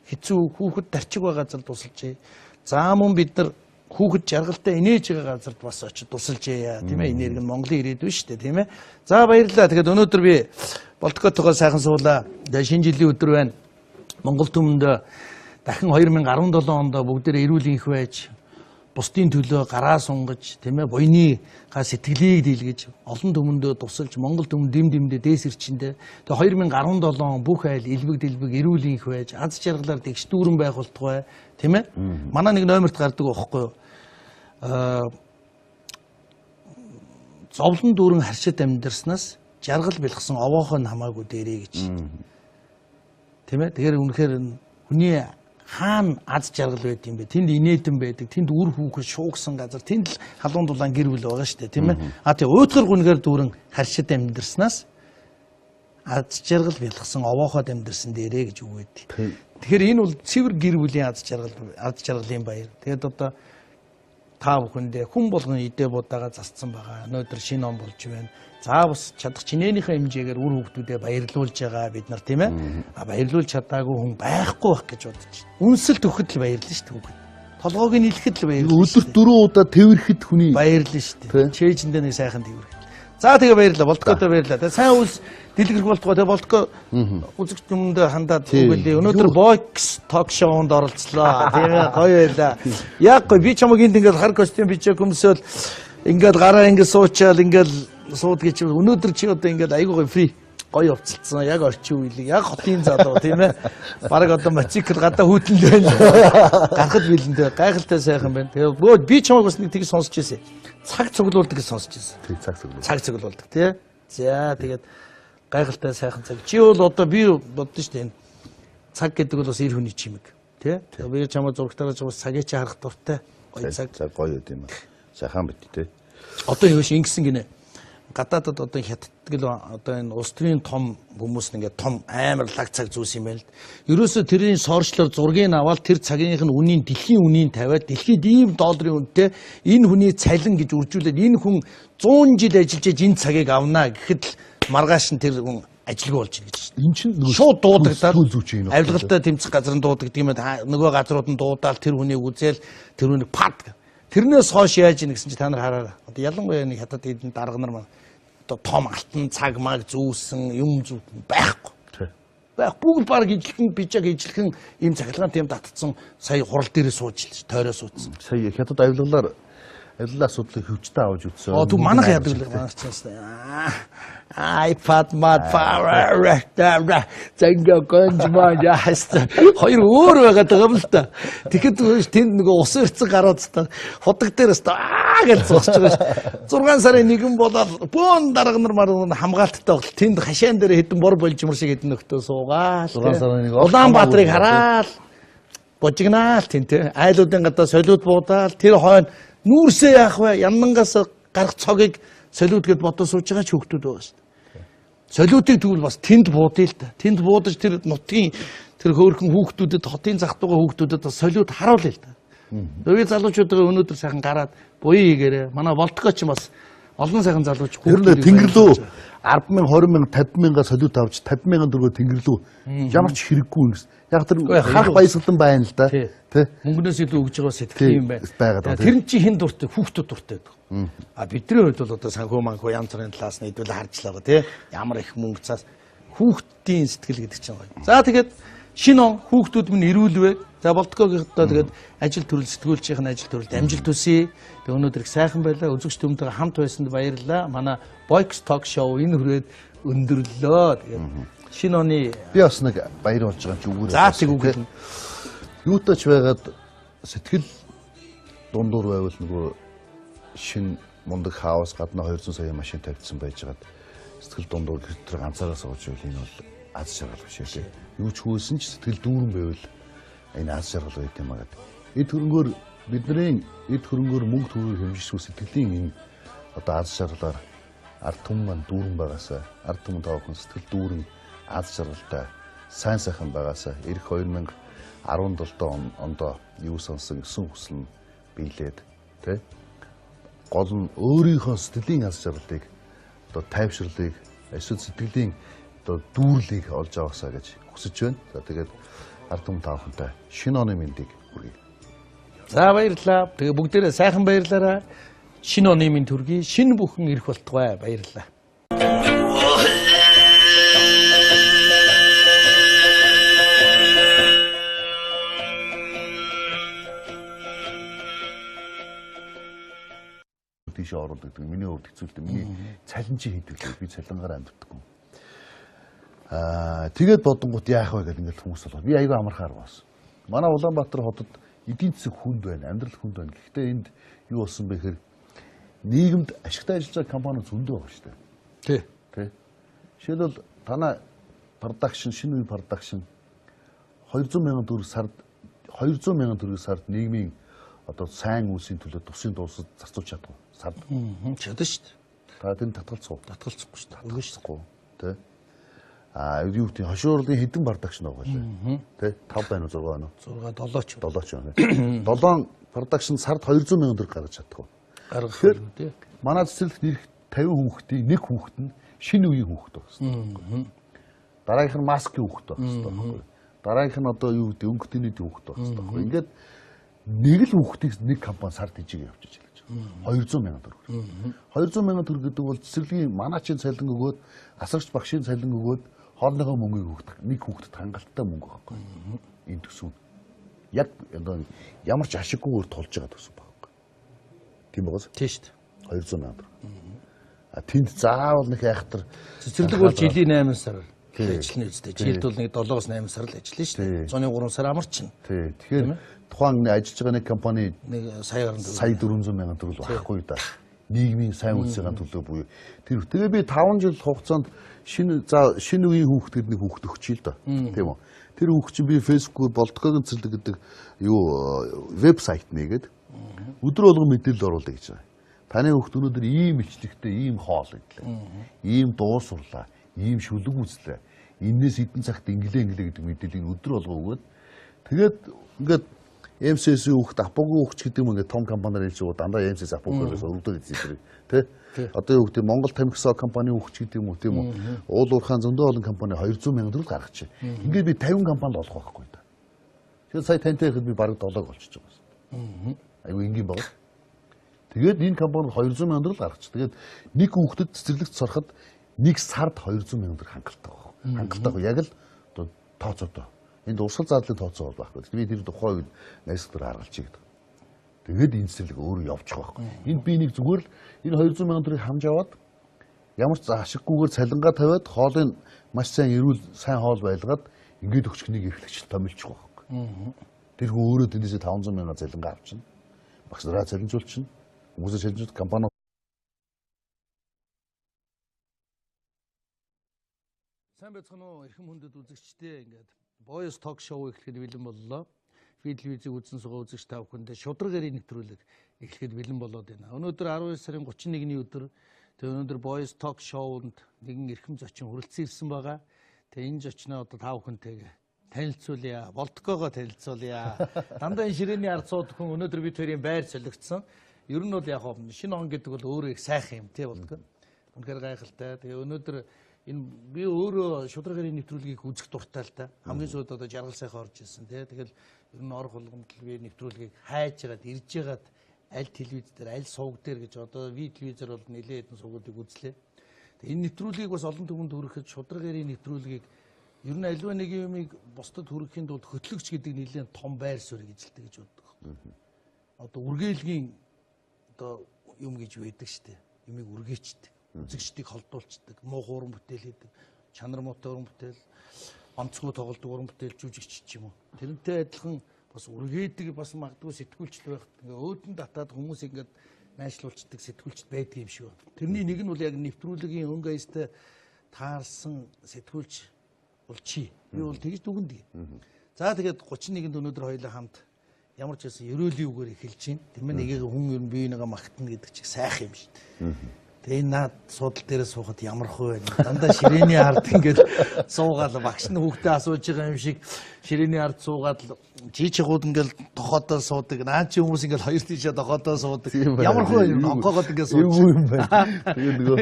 хэцүү, хүүхэд дарчиг байгаа газар тусалжээ. За мөн бид нар хүүхэд жаргалтай инээж байгаа газарт бас очиж тусалжээ, тийм ээ. Энерги нь Монголын ирээдүй шүү дээ, тийм ээ. За баярлалаа. Тэгэхээр өнөөдөр би Болтготойгоо сайхан суулаа. Тэгээ шинэ жилийн өдөр байна. Монгол түмэнд дахин 2017 онд бүгдээрээ эрүүл энх байж, бусдын төлөө гараа сунгаж, тийм ээ, буйныгаа сэтгэлийг дийлгэж, олон түмэндээ тусалж, Монгол түмэн дэм дэмдээ дээс ирчэндээ. Тэгээ 2017 он бүх айл элбэг дэлбэг эрүүл энх байж, аз жаргалаар дэгш дүүрэн байх болтугай, тийм ээ. Манай нэг номерт гардаг байхгүй юу? Зовлон дүүрэн харшид амьдарснаас жаргал бэлгсэн овоохоо нь хамаагүй дээрээ гэж. Тийм ээ. Тэгэхээр үнэхээр хүний хаана аз жаргал байд юм бэ? Тэнд инээдэн байдаг, тэнд үр хүүхэд шуугсан газар, тэнд л халуун дулаан гэр бүл байгаа шүү дээ, тийм ээ. А тий уйтгар гүнгээр дүүрэн харшид амьдарснаас аз жаргал бэлгсэн овооход амьдарсан дээрээ гэж үг байдаг. Тэгэхээр энэ бол цэвэр гэр бүлийн аз жаргал, аз жаргалын баяр. Тэгээд одоо та бүхэндээ хүн болгон идэ будаага засцсан байгаа. Өнөөдөр шинэ он болж байна. За бас чадах чинээнийхээ хэмжээгээр үр хүүхдүүдэд баярлуулж байгаа бид нар, тийм ээ. А баярлуулж чадаагүй хүн байхгүй байх гэж бодож байна. Үнсэлт өгөхөд л баярлна шүү дээ хүүхэд. Толгойг нь илэхэд л баярлна. Өдөрт 4 удаа тэврэхэд хүний баярлна шүү дээ. Чээжэндээ нэг сайхан тэврэхэд. За тэгээ баярлалаа. Болтготой баярлалаа. Тэгээ сайн үйлс дэлгэрэх болтгоо. Тэгээ Болтго үзэгч түмэндээ хандаад үгэлээ. Өнөөдөр Box Talk Show-нд оролцлоо. Тийм ээ, гоё байлаа. Яг гоё. Би чамаг энд ингээд хар костюм бичээ көмсөөл ингээд гараа ингээд суучаал ингээд сууд гэж өнөөдөр чи одоо ингээд айгүй гоё фри гоё явцалцсан. Яг орчин үеийг яг хотын залуу, тийм ээ. Бараг одоо мотоцикл гадаа хүүтэнд байна. Гарахад бэлэнтэй гайхалтай сайхан байна. Тэгээ би чамаг бас нэг тийг сонсч ирсэн. Цаг цуглуулдаг гэж сонсч ирсэн. Тий, цаг цуглуулдаг. Цаг цуглуулдаг, тий. За тэгээд гайхалтай сайхан цаг. Чи бол одоо би боддоо шүү дээ энэ цаг гэдэг бол бас эр хүний чимэг, тий. Би чамаг зурагтаараа бас цагийг чи харах дуртай. Гоё цаг. Цаг гоё юм. Сайхан бит, тий. Одоо юу шиг ингэсэн гинэ. Гадаадад одоо хятадгэл одоо энэ улс төрийн том хүмүүс ингээд том амар лаг цаг зүүс юм байна л. Ерөөсө тэрийн сорчлоор зургийг аваад тэр цагийнх нь үнийн дэлхийн үнийн тавиад дэлхийд ийм долларын үнэтэй энэ хүний цалин гэж үржүүлээд энэ хүн 100 жил ажиллаж иж энэ цагийг авнаа гэхэд л маргааш нь тэр хүн ажилгүй болж байна гэж. Энэ чинь шууд дуудагдаад авилгалтай тэмцэх газар нь дуудагддаг юм байна. Нөгөө газрууд нь дуудаал тэр хүнийг үзээл тэр хүнийг пад. Тэрнээс хойш яаж ийн гэсэн чи та нар хараарай. Одоо ялангуяа нэг хятад эдэн дарга нар маань одоо том алтан цаг маг зүүсэн юм зүүтэн байхгүй. Байх бүгд баг ижлэхэн бижаг ижлэхэн ийм цахилгаан тийм татцсан сая хурал дээрээ сууж л тойроо суудсан. Сая хятад авилгалаар авилгалын асуудлыг хөвчтөн авч үзсэн. Оо түг манайх яадаг л манайх ч юм. iPad мад power зэнгэ гонжмаа яаст хоёр өөр байгаад байгаа юм л та. Тэгэхэд тэнд нөгөө ус өрцөн гараад та худаг дээр өстө аа гэж зогсож байгаа ш. 6 сарын 1 болоод бөөн дарга нар мар хамгаалттай бол тэнд хашаан дээр хэдэн бор болжмор шиг хэдэн нөхдөө суугаал. 6 сарын 1 Улаанбаатарыг хараал божигнаал тэн тэ айлуудын гадаа солиуд буудаал тэр хойно нүүрсээ яах вэ? Яннангаас гарах цогийг солиуд гэд бодож сууж байгаа ч хүүхдүүд байгаа шүү дээ. Солиутыг тэгвэл бас тэнд буудъя л да. Тэнд буудаж тэр нутгийн тэр хөөрхөн хүүхдүүдэд хотын зах дууга хүүхдүүдэд бас солиут харуулъя л да. Үгүй залуучуудаа өнөөдөр сайхан гараад буян хийгээрэй. Манай Болтгоо ч бас олон сайхан залууч хүүхдүүд тэнгэр лүү 10 мянга 20 мянга 50 мянга солиут авч 50 мянган төгрөгөөр тэнгэр лүү ямар ч хэрэггүй юм гэсэн. Яг тэр харах баясгалан байна л да. Тэ. Мөнгнөөс илүү өгж байгаа сэтгэл юм байна. Байгаад. Тэр нь чи хэн дуртай? Хүүхдүүд дуртай гэдэг. А бидний хувьд бол одоо санхүү манхүү янз бүрийн талаас нь хэдүүл харж л байгаа тий. Ямар их мөнгө цаас хүүхдийн сэтгэл гэдэг чинь гоё. За тэгээд шинэ он хүүхдүүд минь эрүүл вэ. За Болтгоогийнх одоо тэгээд ажил төрөл сэтгүүлчийн ажил төрөлд амжилт хүсье. Тэгээд өнөөдөр их сайхан байлаа. Үзэгч түмтэйгээ хамт байсанд баярлалаа. Манай Box Talk Show энэ хүрээд өндөрлөө. Тэгээд шинэ оны би бас нэг баяр болж байгаа юм чи үгээр. За тэг үгээр. Юутай ч байгаад сэтгэл дундуур байвал нөгөө шинэ мундаг хаус гадна 200 сая машин тавьчихсан байжгаад сэтгэл дундуур тэр ганцаараа сууж байвал энэ бол аз жаргал биш ээ. Юу ч хөөсөн ч сэтгэл дүүрэн байвал энэ аз жаргал байт юм аа гэдэг. Эд хөрөнгөөр бидний эд хөрөнгөөр мөнгө төгрөг хэмжиж сэтгэлийн энэ одоо аз жаргалаар ард түмэн маань дүүрэн байгаасаа, ард түмэн та бүхэн сэтгэл дүүрэн аз жаргалтай сайн сайхан байгаасаа эх 2017 ондоо юу сансан 9 хүсэл нь биелээд тэ гол нь өөрийнхөө сэтгэлийн аз жаргалыг одоо тайвширлыг эсвэл сэтгэлийн одоо дүүрлийг олж аваасаа гэж хүсэж байна. За тэгээд ард түмэн та бүхэнтэй шинэ оны мэндийг хүргэе. За баярлалаа. Тэгээ бүгдээрээ сайхан баярлаарай. Шинэ оны мэнд хүргэе. Шинэ бүхэн ирэх болтугай. Баярлалаа. Тийшээ оруулдаг. Миний хувьд хэцүү л дээ. Миний цалин чи хийдэг. Би цалингаар амьддаг. Тэгээд бодонгууд яах вэ гэдэг ингээл хүмүүс болоо. Би айгүй амархаар болсон. Манай Улаанбаатар хотод эдийн засаг хүнд байна, амьдрал хүнд байна. Гэхдээ энд юу болсон бэ гэхээр нийгэмд ашигтай ажиллаж байгаа компаниуд зөндөө байгаа шүү дээ. Тий. Тий. Жишээлбэл танай production, шинэ үеийн production 200 мянган төгрөг сард 200 мянган төгрөг сард нийгмийн одоо сайн үйлсийн төлөө тусын дуусад зарцуулж чадах уу? Сард. Чадна шүү дээ. Та тэнд татгалцах уу? Татгалцахгүй шүү дээ. Татгалцахгүй. Тий. А юу гэдэг хошуурлын хэдэн production байгаа лээ. Тэ 5 байна уу 6 байна уу? 6 7 ч. 7 ч байна. 7 production сард 200 мянган төгрөг гаргаж чадах уу? Гаргах үү тий. Манай цэцэрлэгт ирэх 50 хүүхдийн нэг хүүхэд нь шинэ үеийн хүүхэд байх хэрэгтэй. Дараагийнх нь маскын хүүхэд байх хэрэгтэй байхгүй. Дараагийнх нь одоо юу гэдэг өнгөтэй нийтийн хүүхэд байх хэрэгтэй байхгүй. Ингээд нэг л хүүхдийг нэг компани сард хижиг явуулж хэлж байгаа. 200 мянган төгрөг. 200 мянган төгрөг гэдэг бол цэцэрлэгийн манаачийн цалин өгөөд, асрагч багшийн цалин өгөөд хоолныхоо мөнгийг өгөх нэг хүүхдэд хангалттай мөнгө байхгүй. Энэ төсөв яг одоо ямар ч ашиггүйгээр тулж байгаа төсөв байхгүй. Тийм байгаас? Тийм шүү дээ. 200 мянган төгрөг. А тэнд заавал нэг айхтар цэцэрлэг бол жилийн 8 сар ажиллана үстэй. Жилд бол нэг 7-оос 8 сар л ажиллана шүү дээ. Зуны 3 сар амарчна. Тий. Тэгэхээр тухайн ажиллаж байгаа нэг компани нэг сая гаруй сая 400 мянган төгрөг байхгүй да. Нийгмийн сайн үйлсийн төлөө буюу тэр. Тэгээ би 5 жил хугацаанд шинэ үеийн хүүхэд гэдэг нэг хүүхэд өгчээ л да. Тийм үү. Тэр хүүхд чинь би Facebook болдгоогийн цэцэрлэг гэдэг юу вебсайт нээгээд өдөр болгон мэдээлэл оруулъя гэж байгаа. Таны хүүхд өнөөдөр ийм илчлэгтэй ийм хоол идлээ. Ийм дуу сурлаа, ийм шүлэг үзлээ. Энээс эдэн цагт инглээ инглээ гэдэг мэдээллийг өдөр болгон өгөөд тэгээд ингээд MCS-ийн хүүхд, Апогийн хүүхд гэдэг юм ингээд том компаниар хэлж байгаа дандаа MCS Апогоос өргөдөг гэсэн юм тий. Одоо юу гэдэг Монгол тамхисоо компани хүүхд гэдэг юм уу тийм үү? Уул уурхаан зөндөө олон компани 200 мянган төгрөг гаргачих. Ингээд би 50 компанид олох байхгүй да. Тэгэхээр сая тантай ихэд би бараг 7-ог олчиж байгаа юм. Айгу энгийн баг. Тэгээд энэ компани 200 мянган төгрөг гаргачих. Тэгээд нэг хүүхдэд цэцэрлэгт сороход нэг сард 200 мянган төгрөг хангалттай байх. Хангалттай яг л одоо тооцоотой. Энд урсгал зардлын тооцоо бол байхгүй. Би тэр тухайн үед найсгтар харгалчих гэдэг. Тэгээд энэ цэцэрлэг өөрөө явчих байхгүй. Энд би нэг зүгээр л энэ 200 мянган төгрөгийг хамж аваад ямар ч ашиггүйгээр цалингаа тавиад хоолыг маш сайн эрүүл сайн хоол байлгаад ингээд өгчих нэг эрхлэгч томилчих байхгүй. Тэр хүн өөрөө тэндээсээ 500 мянган цалингаа авчна. Багш нараа цалинжуулчихна. Хүмүүсээ цалинжуулах компани Сайн байцгаана уу эрхэм хүндэт үзэгчдээ ингээд Boys Talk Show эхлэхэд бэлэн боллоо. Ви телевизийг үзэн суугаа үзэгч та бүхэндээ шударга гэрийн нэвтрүүлэг эхлэхэд бэлэн болоод байна. Өнөөдөр 19 сарын 31-ний өдөр тэгээ өнөөдөр Boys Talk Show-нд нэгэн эрхэм зочин хүрэлцэн ирсэн байгаа. Тэгээ энэ зочноо одоо та бүхэнтэйгээ танилцуулъя. Болдгоогоо танилцуулъя. Дандаа энэ ширээний ард суудаг хүн өнөөдөр бид хоёрын байр солигдсон. Ер нь бол яг шинэ он гэдэг бол өөрөө их сайхан юм тий Болдгоо. Үнэхээр гайхалтай. Тэгээ өнөөдөр энэ би өөрөө шударга гэрийн нэвтрүүлгийг үзэх дуртай л та. Хамгийн сүүлд одоо жаргал сайхан орж ирсэн тий. Тэгэл ер нь орох болгонд би нэвтрүүлгийг хайж байгаад ирж байгаад аль телевиз дээр аль сувг дээр гэж одоо ви телевизээр бол нэлээд хэдэн сувгуудыг үзлээ. Тэгээ энэ нэвтрүүлгийг бас олон түмэнд хүрэхэд шударга гэрийн нэвтрүүлгийг ер нь аливаа нэг юмыг бусдад хүрэхийн тулд хөтлөгч гэдэг нэлээд том байр суурь эзэлдэг гэж боддог. Одоо үргэлгийн одоо юм гэж байдаг штэ. Юмыг үргээчдэг. Үзэгчдийг холдуулцдаг, муу уран бүтээл хийдэг, чанар муутай уран бүтээл, онцгой тоглодог уран бүтээл жүжигч ч юм уу. Тэрнтэй адилхан бас үргээдэг бас магадгүй сэтгүүлчл байх. Ингээ өөдөн татаад хүмүүс ингээд найшлуулцдаг сэтгүүлчд байдаг юм шиг байна. Тэрний нэг нь бол яг нэвтрүүлгийн өнгө аястай таарсан сэтгүүлч бол чи. Би бол тэгж дүгнэдэг. За тэгээд 31-нд өнөөдөр хоёулаа хамт Ямар ч байсан ерөөлийн үгээр эхэлж байна. Тийм ээ, нэгийг хүн ер нь бие нэгэ магтана гэдэг чиг сайхан юм шүү дээ. Тэгээ энэ наад суудал дээрээ суухад ямар хөө байна. Дандаа ширээний ард ингээд суугаал багш нь хүүхдээ асууж байгаа юм шиг ширээний ард суугаад л жижигууд ингээд тохоодоо суудаг. Наа чи хүмүүс ингээд хоёр тийшээ тохоодоо суудаг. Ямар хөө юм онгоогоод ингээд сууж. Юм байна. Тэгээ нөгөө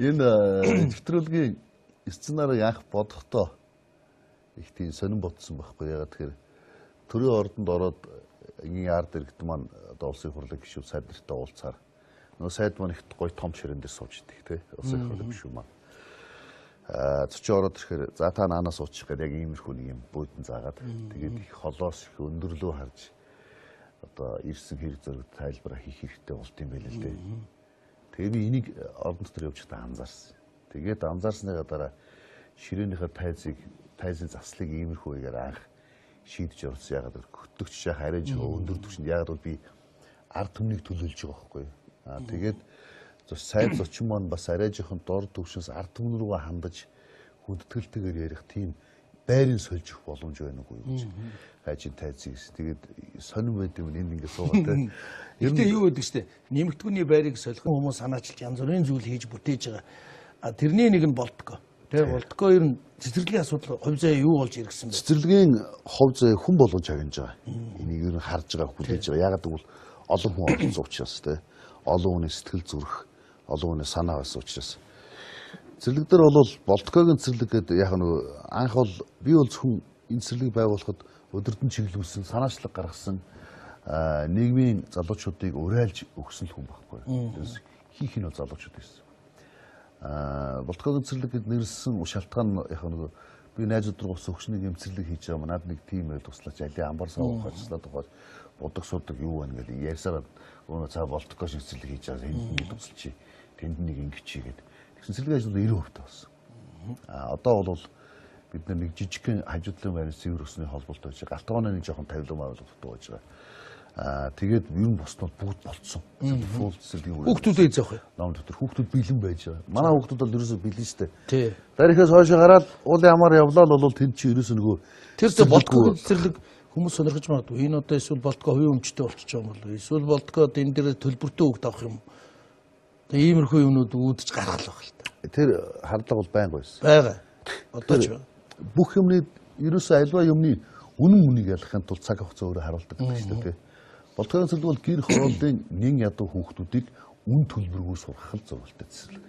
энэ нэвтрүүлгийн сценарийг анх бодохдоо их тийм сонирн бодсон байхгүй. Ягаад тэгэхээр төрийн ордонд ороод энгийн ард иргэд маань одоо улсын хурлын гишүүд сайд нартай уулзахаар нөгөө сайд маань их гоё том ширээн дээр сууж идэг те. Улсын хурлын гишүүн маань. Зочин ороод ирэхээр за та наанаа суучих гэдэг яг иймэрхүү нэг юм буудан заагаад тэгээд их холоос их өндөрлөө харж одоо ирсэн хэрэг зөрөг тайлбараа хийх хэрэгтэй болт юм байл л дээ. Тэгээ би энийг ордон дотор явж байхдаа анзаарсан. Тэгээд анзаарсныхаа дараа ширээнийхээ тайзын заслыг иймэрхүү хэгээр анх шийдэж явуулсан. Ягаад гэвэл хөтлөгч яах арай жоо өндөр түвшинд ягаад бол би ард түмнийг төлөөлж байгаа байхгүй юу. Тэгээд сайд зочин маань бас арай жоохон дор түвшинс ард түмэн рүүгээ хандаж хүндэтгэлтэйгээр ярих тийм байрын сольж өгөх боломж байна уу гэж хайжин тайзыг. Тэгээд сонин байд юм энд ингэ суугаад те. Гэтэ юу гэдэг чтэй нэмэгдгүний байрыг солих хүмүүс санаачилж янз бүрийн зүйл хийж бүтээж байгаа. А тэрний нэг нь болтгоо. Тэгээ болтгоо ер нь цэцэрлэгийн асуудал хувь заяа юу болж иргэсэн бэ? Цэцэрлэгийн хувь заяа хүн болгон чагнаж байгаа. Энийг ер нь харж байгаа, хүлээж байгаа. Ягаад гэвэл олон хүн оролцсон учраас те. Олон хүний сэтгэл зүрх, олон хүний санаа байсан учраас. Цэцэрлэг дээр бол болтгоогийн цэцэрлэг гэдэг яг нөгөө анх бол би бол зөвхөн энэ цэцэрлэгийг байгуулахад өдөрдөн чиглүүлсэн, санаачлаг гаргасан нийгмийн залуучуудыг уриалж өгсөн л хүн байхгүй. Хийх нь бол залуучууд байсан. Болтгоогийн цэцэрлэг гэд нэрлсэн шалтгаан яг нөгөө би найзууд руу ус өгшнийг юм цэцэрлэг хийж байгаа манад нэг тим байл туслаач алин амбар сав ухаачлаад ухаад будаг судаг юу байна гэж ярьсараа өнөө цаа болтгоо шиг цэцэрлэг хийж байгаа энд нэг тусалчи тэнд нэг ингэчи гэд. Тэгсэн цэцэрлэгийн ажлууд 90% болсон. Одоо бол бид нэг жижигхэн хажуудлын байрны цэвэр усны холболтой байж галтгооны нэг жоохон тавилан байгууллагатай байж байгаа. Тэгээд юм боснууд бүгд болцсон. Фул цэцэрлэгийн хүүхдүүдээ зөөх юм. Ном дотор хүүхдүүд бэлэн байж байгаа. Манай хүүхдүүд бол ерөөсөө бэлэн шүү дээ. Тий. Дарихаас хойш гараад уулын амаар явлаа л бол тэнд чи ерөөсөө нөгөө тэр зэ болтгоо цэцэрлэг хүмүүс сонирхож магадгүй. Энэ одоо эсвэл болтгоо хувийн өмчтэй болчихж байгаа юм болов уу? Эсвэл болтгоо энэ дээр төлбөртэй хүүхд авах юм. Тэгээ иймэрхүү юмнууд үүдэж гарах л байх л та. Тэр хардлага бол байнга байсан. Байгаа. Одоо ч бүх юмны ерөөсөө альва юмны үнэн үнийг ялахын тулд цаг хугацаа өөрөө харуулдаг гэдэг шүү дээ. Болтгоогийн цэцэрлэг бол гэр хорооллын нэн ядуу хүүхдүүдийг үн төлбөргүй сургах л зорилготой цэцэрлэг.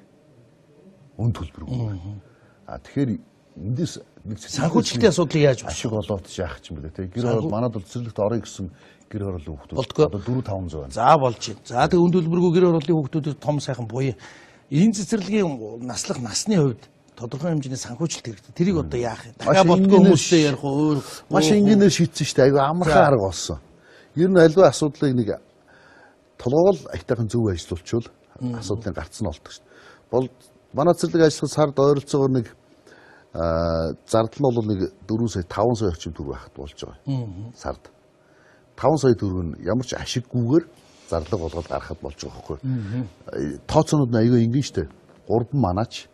Үн төлбөргүй. Тэгэхээр эндээс нэг санхүүжилтийн асуудлыг яаж ашиг болоод яах юм бэ те. Гэр хороол манад бол цэцэрлэгт орё гэсэн гэр хорооллын хүүхдүүд одоо 4 500 байна. За болж байна. За тэгээ үн төлбөргүй гэр хорооллын хүүхдүүдэд том сайхан буян. Энэ цэцэрлэгийн наслах насны хувьд тодорхой хэмжээний санхүүжилт хэрэгтэй. Тэрийг одоо яах юм? Дахиад болтгоо хүмүүстэй ярих уу? Өөр маш энгийнээр шийдсэн шүү дээ. Айгүй амархан арга болсон. Ер нь альва асуудлыг нэг толгоогол аятайхан зөв ажиллуулчвал асуудлын гарц нь олдог шүү дээ. Бол манай цэцэрлэг ажиллах сард ойролцоогоор нэг зардал нь бол нэг 4 сая 5 сая орчим төгрөг байхад болж байгаа. Сард 5 сая төгрөг нь ямар ч ашиггүйгээр зарлага болгоод гаргахад болж байгаа байхгүй. Тооцоонууд нь айгүй энгийн шүү дээ. 3 манаач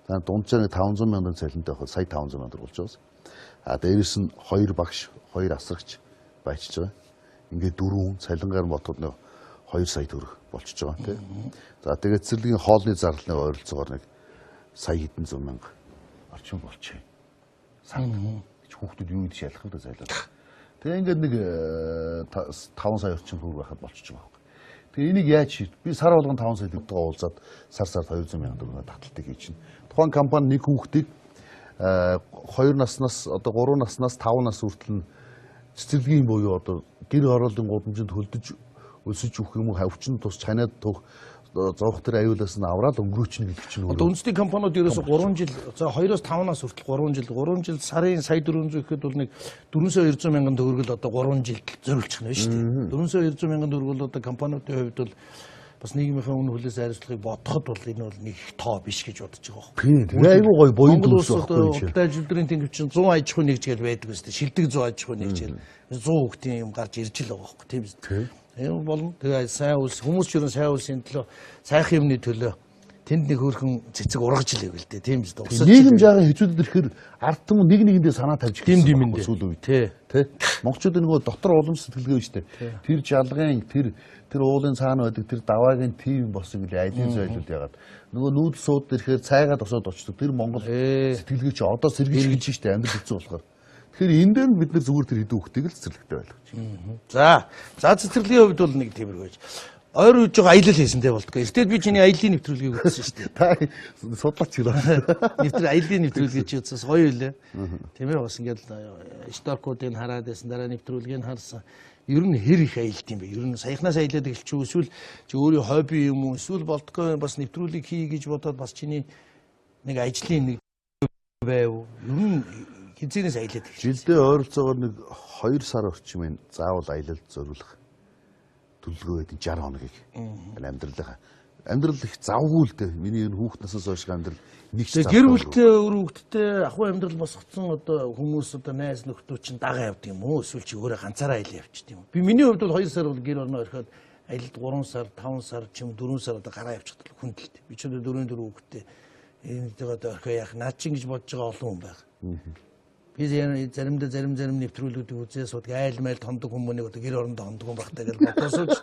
за дунджаар 500 мянган цалинтай байхад сая 500 мянга болж байгаа. А дээрэс нь 2 багш, 2 асрагч байчиж байгаа. Ингээд 4 цалингаар мотод нэг 2 сая төгрөг болчихж байгаа тийм. За тэгээд цэцэрлэгийн хоолны зарлалны ойролцоогоор нэг сая хэдэн зуун мянга орчим болчихъя. Сард. Хүүхдүүд юу гэж ялах вэ зайлаа. Тэгээ ингээд нэг 5 сая орчим төгрөг байхад болчихж байгаа байхгүй. Тэгээ энийг яаж шийд? Би сар болгон 5 сая төгрөгөө уулзаад сар сард 200 мянган төгрөгөөр таталтыг хийж чинь. Тухайн компани нэг хүүхдийг 2 наснаас одоо 3 наснаас 5 нас хүртэл нь цэцэрлэгийн буюу одоо гэр хорооллын гудамжинд хөлдөж өсөж өгөх юм уу хавчин тус чанаад тух зовх тэр аюулаас нь аврал өнгөрөөч нь гэдэг чинь өөрөө. Одоо үндэсний компаниуд ерөөсө 3 жил за 2-оос 5-наас хүртэл 3 жил 3 жил сарын сая 400 гэхэд бол нэг 4 сая 200 мянган төгрөг л одоо 3 жилд зориулчих нь шүү дээ. 4 сая 200 мянган төгрөг бол одоо компаниудын хувьд бол бас нийгмийнхээ үн хүлээс хариуцлагыг бодоход бол энэ бол нэг их тоо биш гэж бодож байгаа байхгүй. Тийм. Айгүй гоё буян төвс байхгүй. Худалдаа үйлдвэрийн тэнгив чинь 100 аж ахуйн нэгж гэж байдаг үстэй. Шилдэг 100 аж ахуйн нэгж гэж 100 хүүхдийн юм гарч ирж л байгаа байхгүй. Тийм биз. Тийм болно. Тэгээ сайн улс хүмүүс ч ер нь сайн улсын төлөө сайхан юмны төлөө Тэнд нэг хөөрхөн цэцэг ургаж л ивэл дээ. Тийм биз дээ. Нийгэм жаахан хэцүүдэд ирэхээр ард түмэн нэг нэгэндээ санаа тавьж ирсэн сүүлийн үед. Тэ. Монголчууд нөгөө дотор уламж сэтгэлгээ биш үү? Тэр жалгын тэр уулын цаана байдаг тэр даваагийн тим болсон гэлээ айлын зайлуул яагаад нөгөө нүүдэл сууд ирэхээр цайгаад осоод очдог. Тэр Монгол сэтгэлгээ чи одоо сэргийж эхэлж штэ амьдрал хэцүү болохоор. Тэгэхээр энэ дээр бид нар зүгээр тэр хэдэн хүүхдийг л цэцэрлэгтэй байлгаж. За. За цэцэрлэгийн хувьд бол нэг тиймэрхүү байж. Ойр үеж байгаа аялал хийсэн те болтгоо. Эртэл би чиний аяллаа нэвтрүүлгийг үзсэн шүү дээ. Та судлаач хэлээ. Аяллаа нэвтрүүлгийг чи үзсэн гоё үлээ. Тийм ээ бас ингээл сторкуудыг хараад байсан, дараа нэвтрүүлгийг харсан. Ер нь хэр их аялд юм бэ? Ер нь саяхнаас аялаад эхэлчих үү? Эсвэл чи өөрийн хобби юм уу? Эсвэл болтгоо бас нэвтрүүлгийг хий гэж бодоод бас чиний нэг ажлын нэг байв. Ер нь хизээнээс аялаад эхэлсэн. Жилдээ ойролцоогоор нэг 2 сар орчим энэ заавал аялалд зориулах төлөвлөгөө байдаг 60 хоногийг. Амьдрал их завгүй л дээ. Миний энэ хүүхд наснаас хойш амьдрал нэг ч завгүй. Гэр бүлтэй өөр хүүхдтэй ахуй амьдрал босгоцсон одоо хүмүүс одоо найз нөхдөө чинь дагаа явдаг юм уу? Эсвэл чи өөрөө ганцаараа аялал явчихд юм уу? Би миний хувьд бол 2 сар бол гэр орноо орхиод аялалд 3 сар, 5 сар ч юм 4 сар одоо гараа явчихдаг хүндэлт. Би ч одоо 4 хүүхдтэй энэ одоо орхио яах наад чинь гэж бодож байгаа олон хүн байх. Би заримдаа зарим нэвтрүүлгүүдийг үзээ суудаг айл майл хондог хүмүүнийг одоо гэр орондоо хондог юм багтаа гэж бодосооч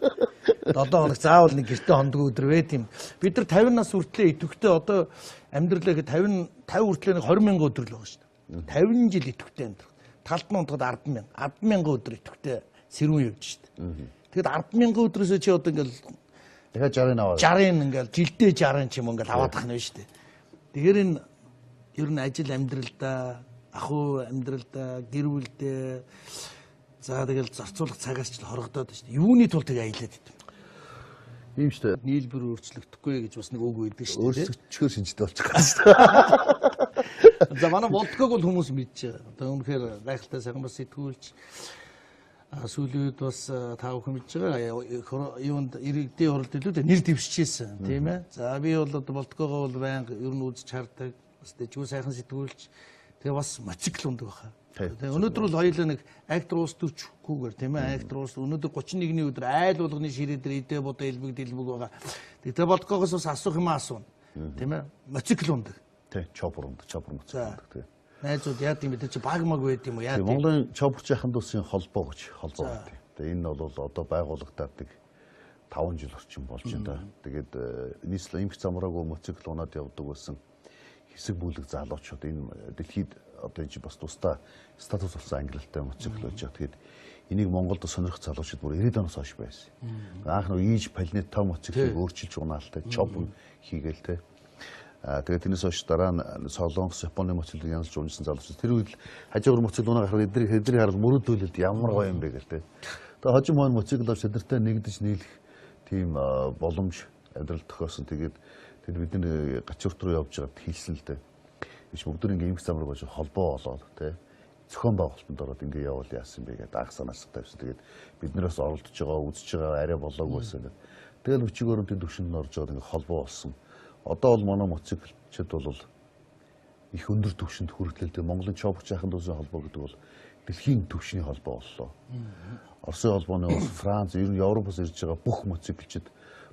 7 хоног заавал нэг гэртээ хондог өдөр байт юм. Бид нар 50 нас хүртлээ идэвхтэй одоо амьдралаа 50 хүртлээ нэг 20 мянган өдөр л байгаа шүү дээ. 50 жил идэвхтэй амьдрах. Талд нь унтахад 10 мянга. 10 мянган өдөр идэвхтэй сэрүүн явж шүү дээ. Тэгэхэд 10 мянган өдрөөсөө чи одоо ингээл дахиад 60-ыг аваад 60-ыг ингээл жилдээ 60 ч юм ингээл аваад ах нь шүү дээ. Тэгэхээр энэ ер нь ажил амьдралдаа ахуй амьдралдаа, гэр бүлдээ за тэгэл зарцуулах цагаас ч хорогдоод шүү дээ. Юуны тулд тэгээ аялаад идэв. Ийм шүү дээ. Нийлбэр өөрчлөгдөхгүй гэж бас нэг үг байдаг шүү дээ. Өөрчлөгдчихөөр шинжтэй болчих гоо шүү дээ. За манай болдгоог бол хүмүүс мэдж байгаа. Одоо үнэхээр гайхалтай сайхан бас сэтгүүлч сүүлийн үед бас та бүхэн мэдж байгаа. Юунд иргэдийн хуралд илүү нэр дэвшижсэн тийм ээ. За би бол одоо болдгоогоо бол байнга ер нь үзэж хардаг. Бас дэжгүй сайхан сэтгүүлч. Тэгээ бас мотоцикл ундаг баха. Тэгээ өнөөдөр бол хоёулаа нэг актер улс төрчхүүгээр тийм ээ актер улс өнөөдөр 31-ний өдөр айл болгоны ширээ дээр идэ бодоо элбэг дэлбэг байгаа. Тэгээ болдгоогоос бас асуух юм асууна. Тийм ээ мотоцикл ундаг. Тий, чоппер ундаг, чоппер мотоцикл ундаг тий. Найзууд яад юм бэ? Тэр чи баг маг байд юм уу? Яад. Монголын чопперч яхан дуусын холбоо гэж холбоо байдаг. Тэгээ энэ бол одоо байгуулагдаад нэг 5 жил орчим болж байна да. Тэгээд нийслэл эмх замраагүй мотоцикл унаад явдаг байсан хэсэг бүлэг залуучууд энэ дэлхийд одоо энэ чи бас тусдаа статус болсон ангилалтай мотоцикл байж байгаа. Тэгээд энийг Монголд сонирхох залуучууд бүр 90-ад оноос хойш байсан. Анх нэг ийж планет 5 мотоциклыг өөрчилж унаалтай чоп хийгээл те. Аа тэгээд тэрнээс хойш дараа нь Солонгос, Японы мотоциклыг янзлж унжсан залуучууд. Тэр үед хажуугаар мотоцикл унаа гарахад эднийг хараад мөрөөдөлд ямар гоё юм бэ гэл те. Тэгээд хожим хойно мотоцикл авч тэднэртэй нэгдэж нийлэх тийм боломж амьдрал тохиосон. Тэгээд тэр бид нэр гачуурт руу явж байгаад хэлсэн л дээ. Биш бүгд ингээ эмх замраг болж холбоо болоод тий зохион байгуулалтанд ороод ингээ явуул яасан бэ гэдэг анх санаачлаг тавьсан. Тэгээд бид нараас оролдож байгаа, үзэж байгаа арай болоогүй байсан гэдэг. Тэгэл хүчиг өрөмтийн төвшөнд нь орж байгаа ингээ холбоо болсон. Одоо бол манай мотоциклчид бол их өндөр түвшинд хүргэлээ. Тэгээ Монголын чопч яхан дуусын холбоо гэдэг бол дэлхийн түвшний холбоо боллоо. Оросын холбооны улс, Франц, ер нь Европоос ирж байгаа бүх мотоциклчид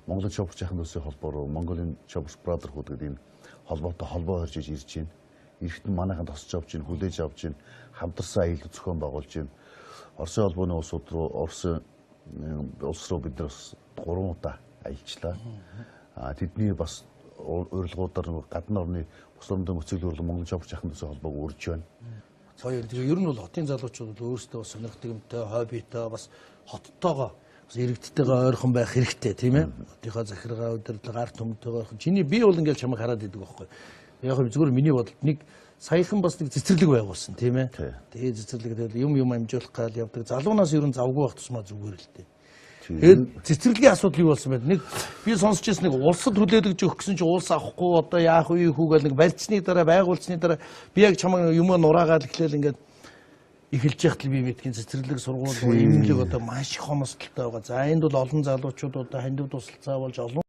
Монголын чопч яхан дуусын холбоо руу Mongolian Choppers Brotherhood гэдэг энэ холбоотой холбоо хорж ирж байна. Эрэхтэн манайхан тосч авч байна, хүлээж авч байна, хамтарсан аялал зохион байгуулж байна. Оросын холбооны улсууд руу, Оросын улс руу бид нар бас 3 удаа аялжлаа. А тэдний бас урилгуудаар нэг гадна орны бус орны мотоцикл урилга Монголын чопч яхан дуусын холбоог үрж байна. Гоё. Тэгээ ер нь бол хотын залуучууд бол өөрсдөө бас сонирхдаг юмтай, хоббитой, бас хоттойгоо бас иргэдтэйгээ ойрхон байх хэрэгтэй тийм ээ. Хотынхоо захиргаа удирдлага ард түмэнтэйгээ ойрхон. Чиний би бол ингээл чамайг хараад идэг байхгүй. Яг хөө зүгээр миний бодолд нэг саяхан бас нэг цэцэрлэг байгуулсан тийм ээ. Тэгээ цэцэрлэг тэгэл юм амжуулах гал явдаг. Залуунаас ер нь завгүй байх тусмаа зүгээр л дээ. Тэгээд цэцэрлэгийн асуудал юу болсон бэ? Нэг би сонсч ирсэн нэг улсад хүлээлгэж өгөх гэсэн чи улс авахгүй одоо яах вэ хүү гэл нэг барьцны дараа байгуулсны дараа би яг чамайг юмаа нураагаад эхлээл ингээд эхэлж яхад л би мэдхийн цэцэрлэг сургууль имлэг одоо маш их хомсдолтой байгаа. За энд бол олон залуучууд одоо хандив тусалцаа болж олон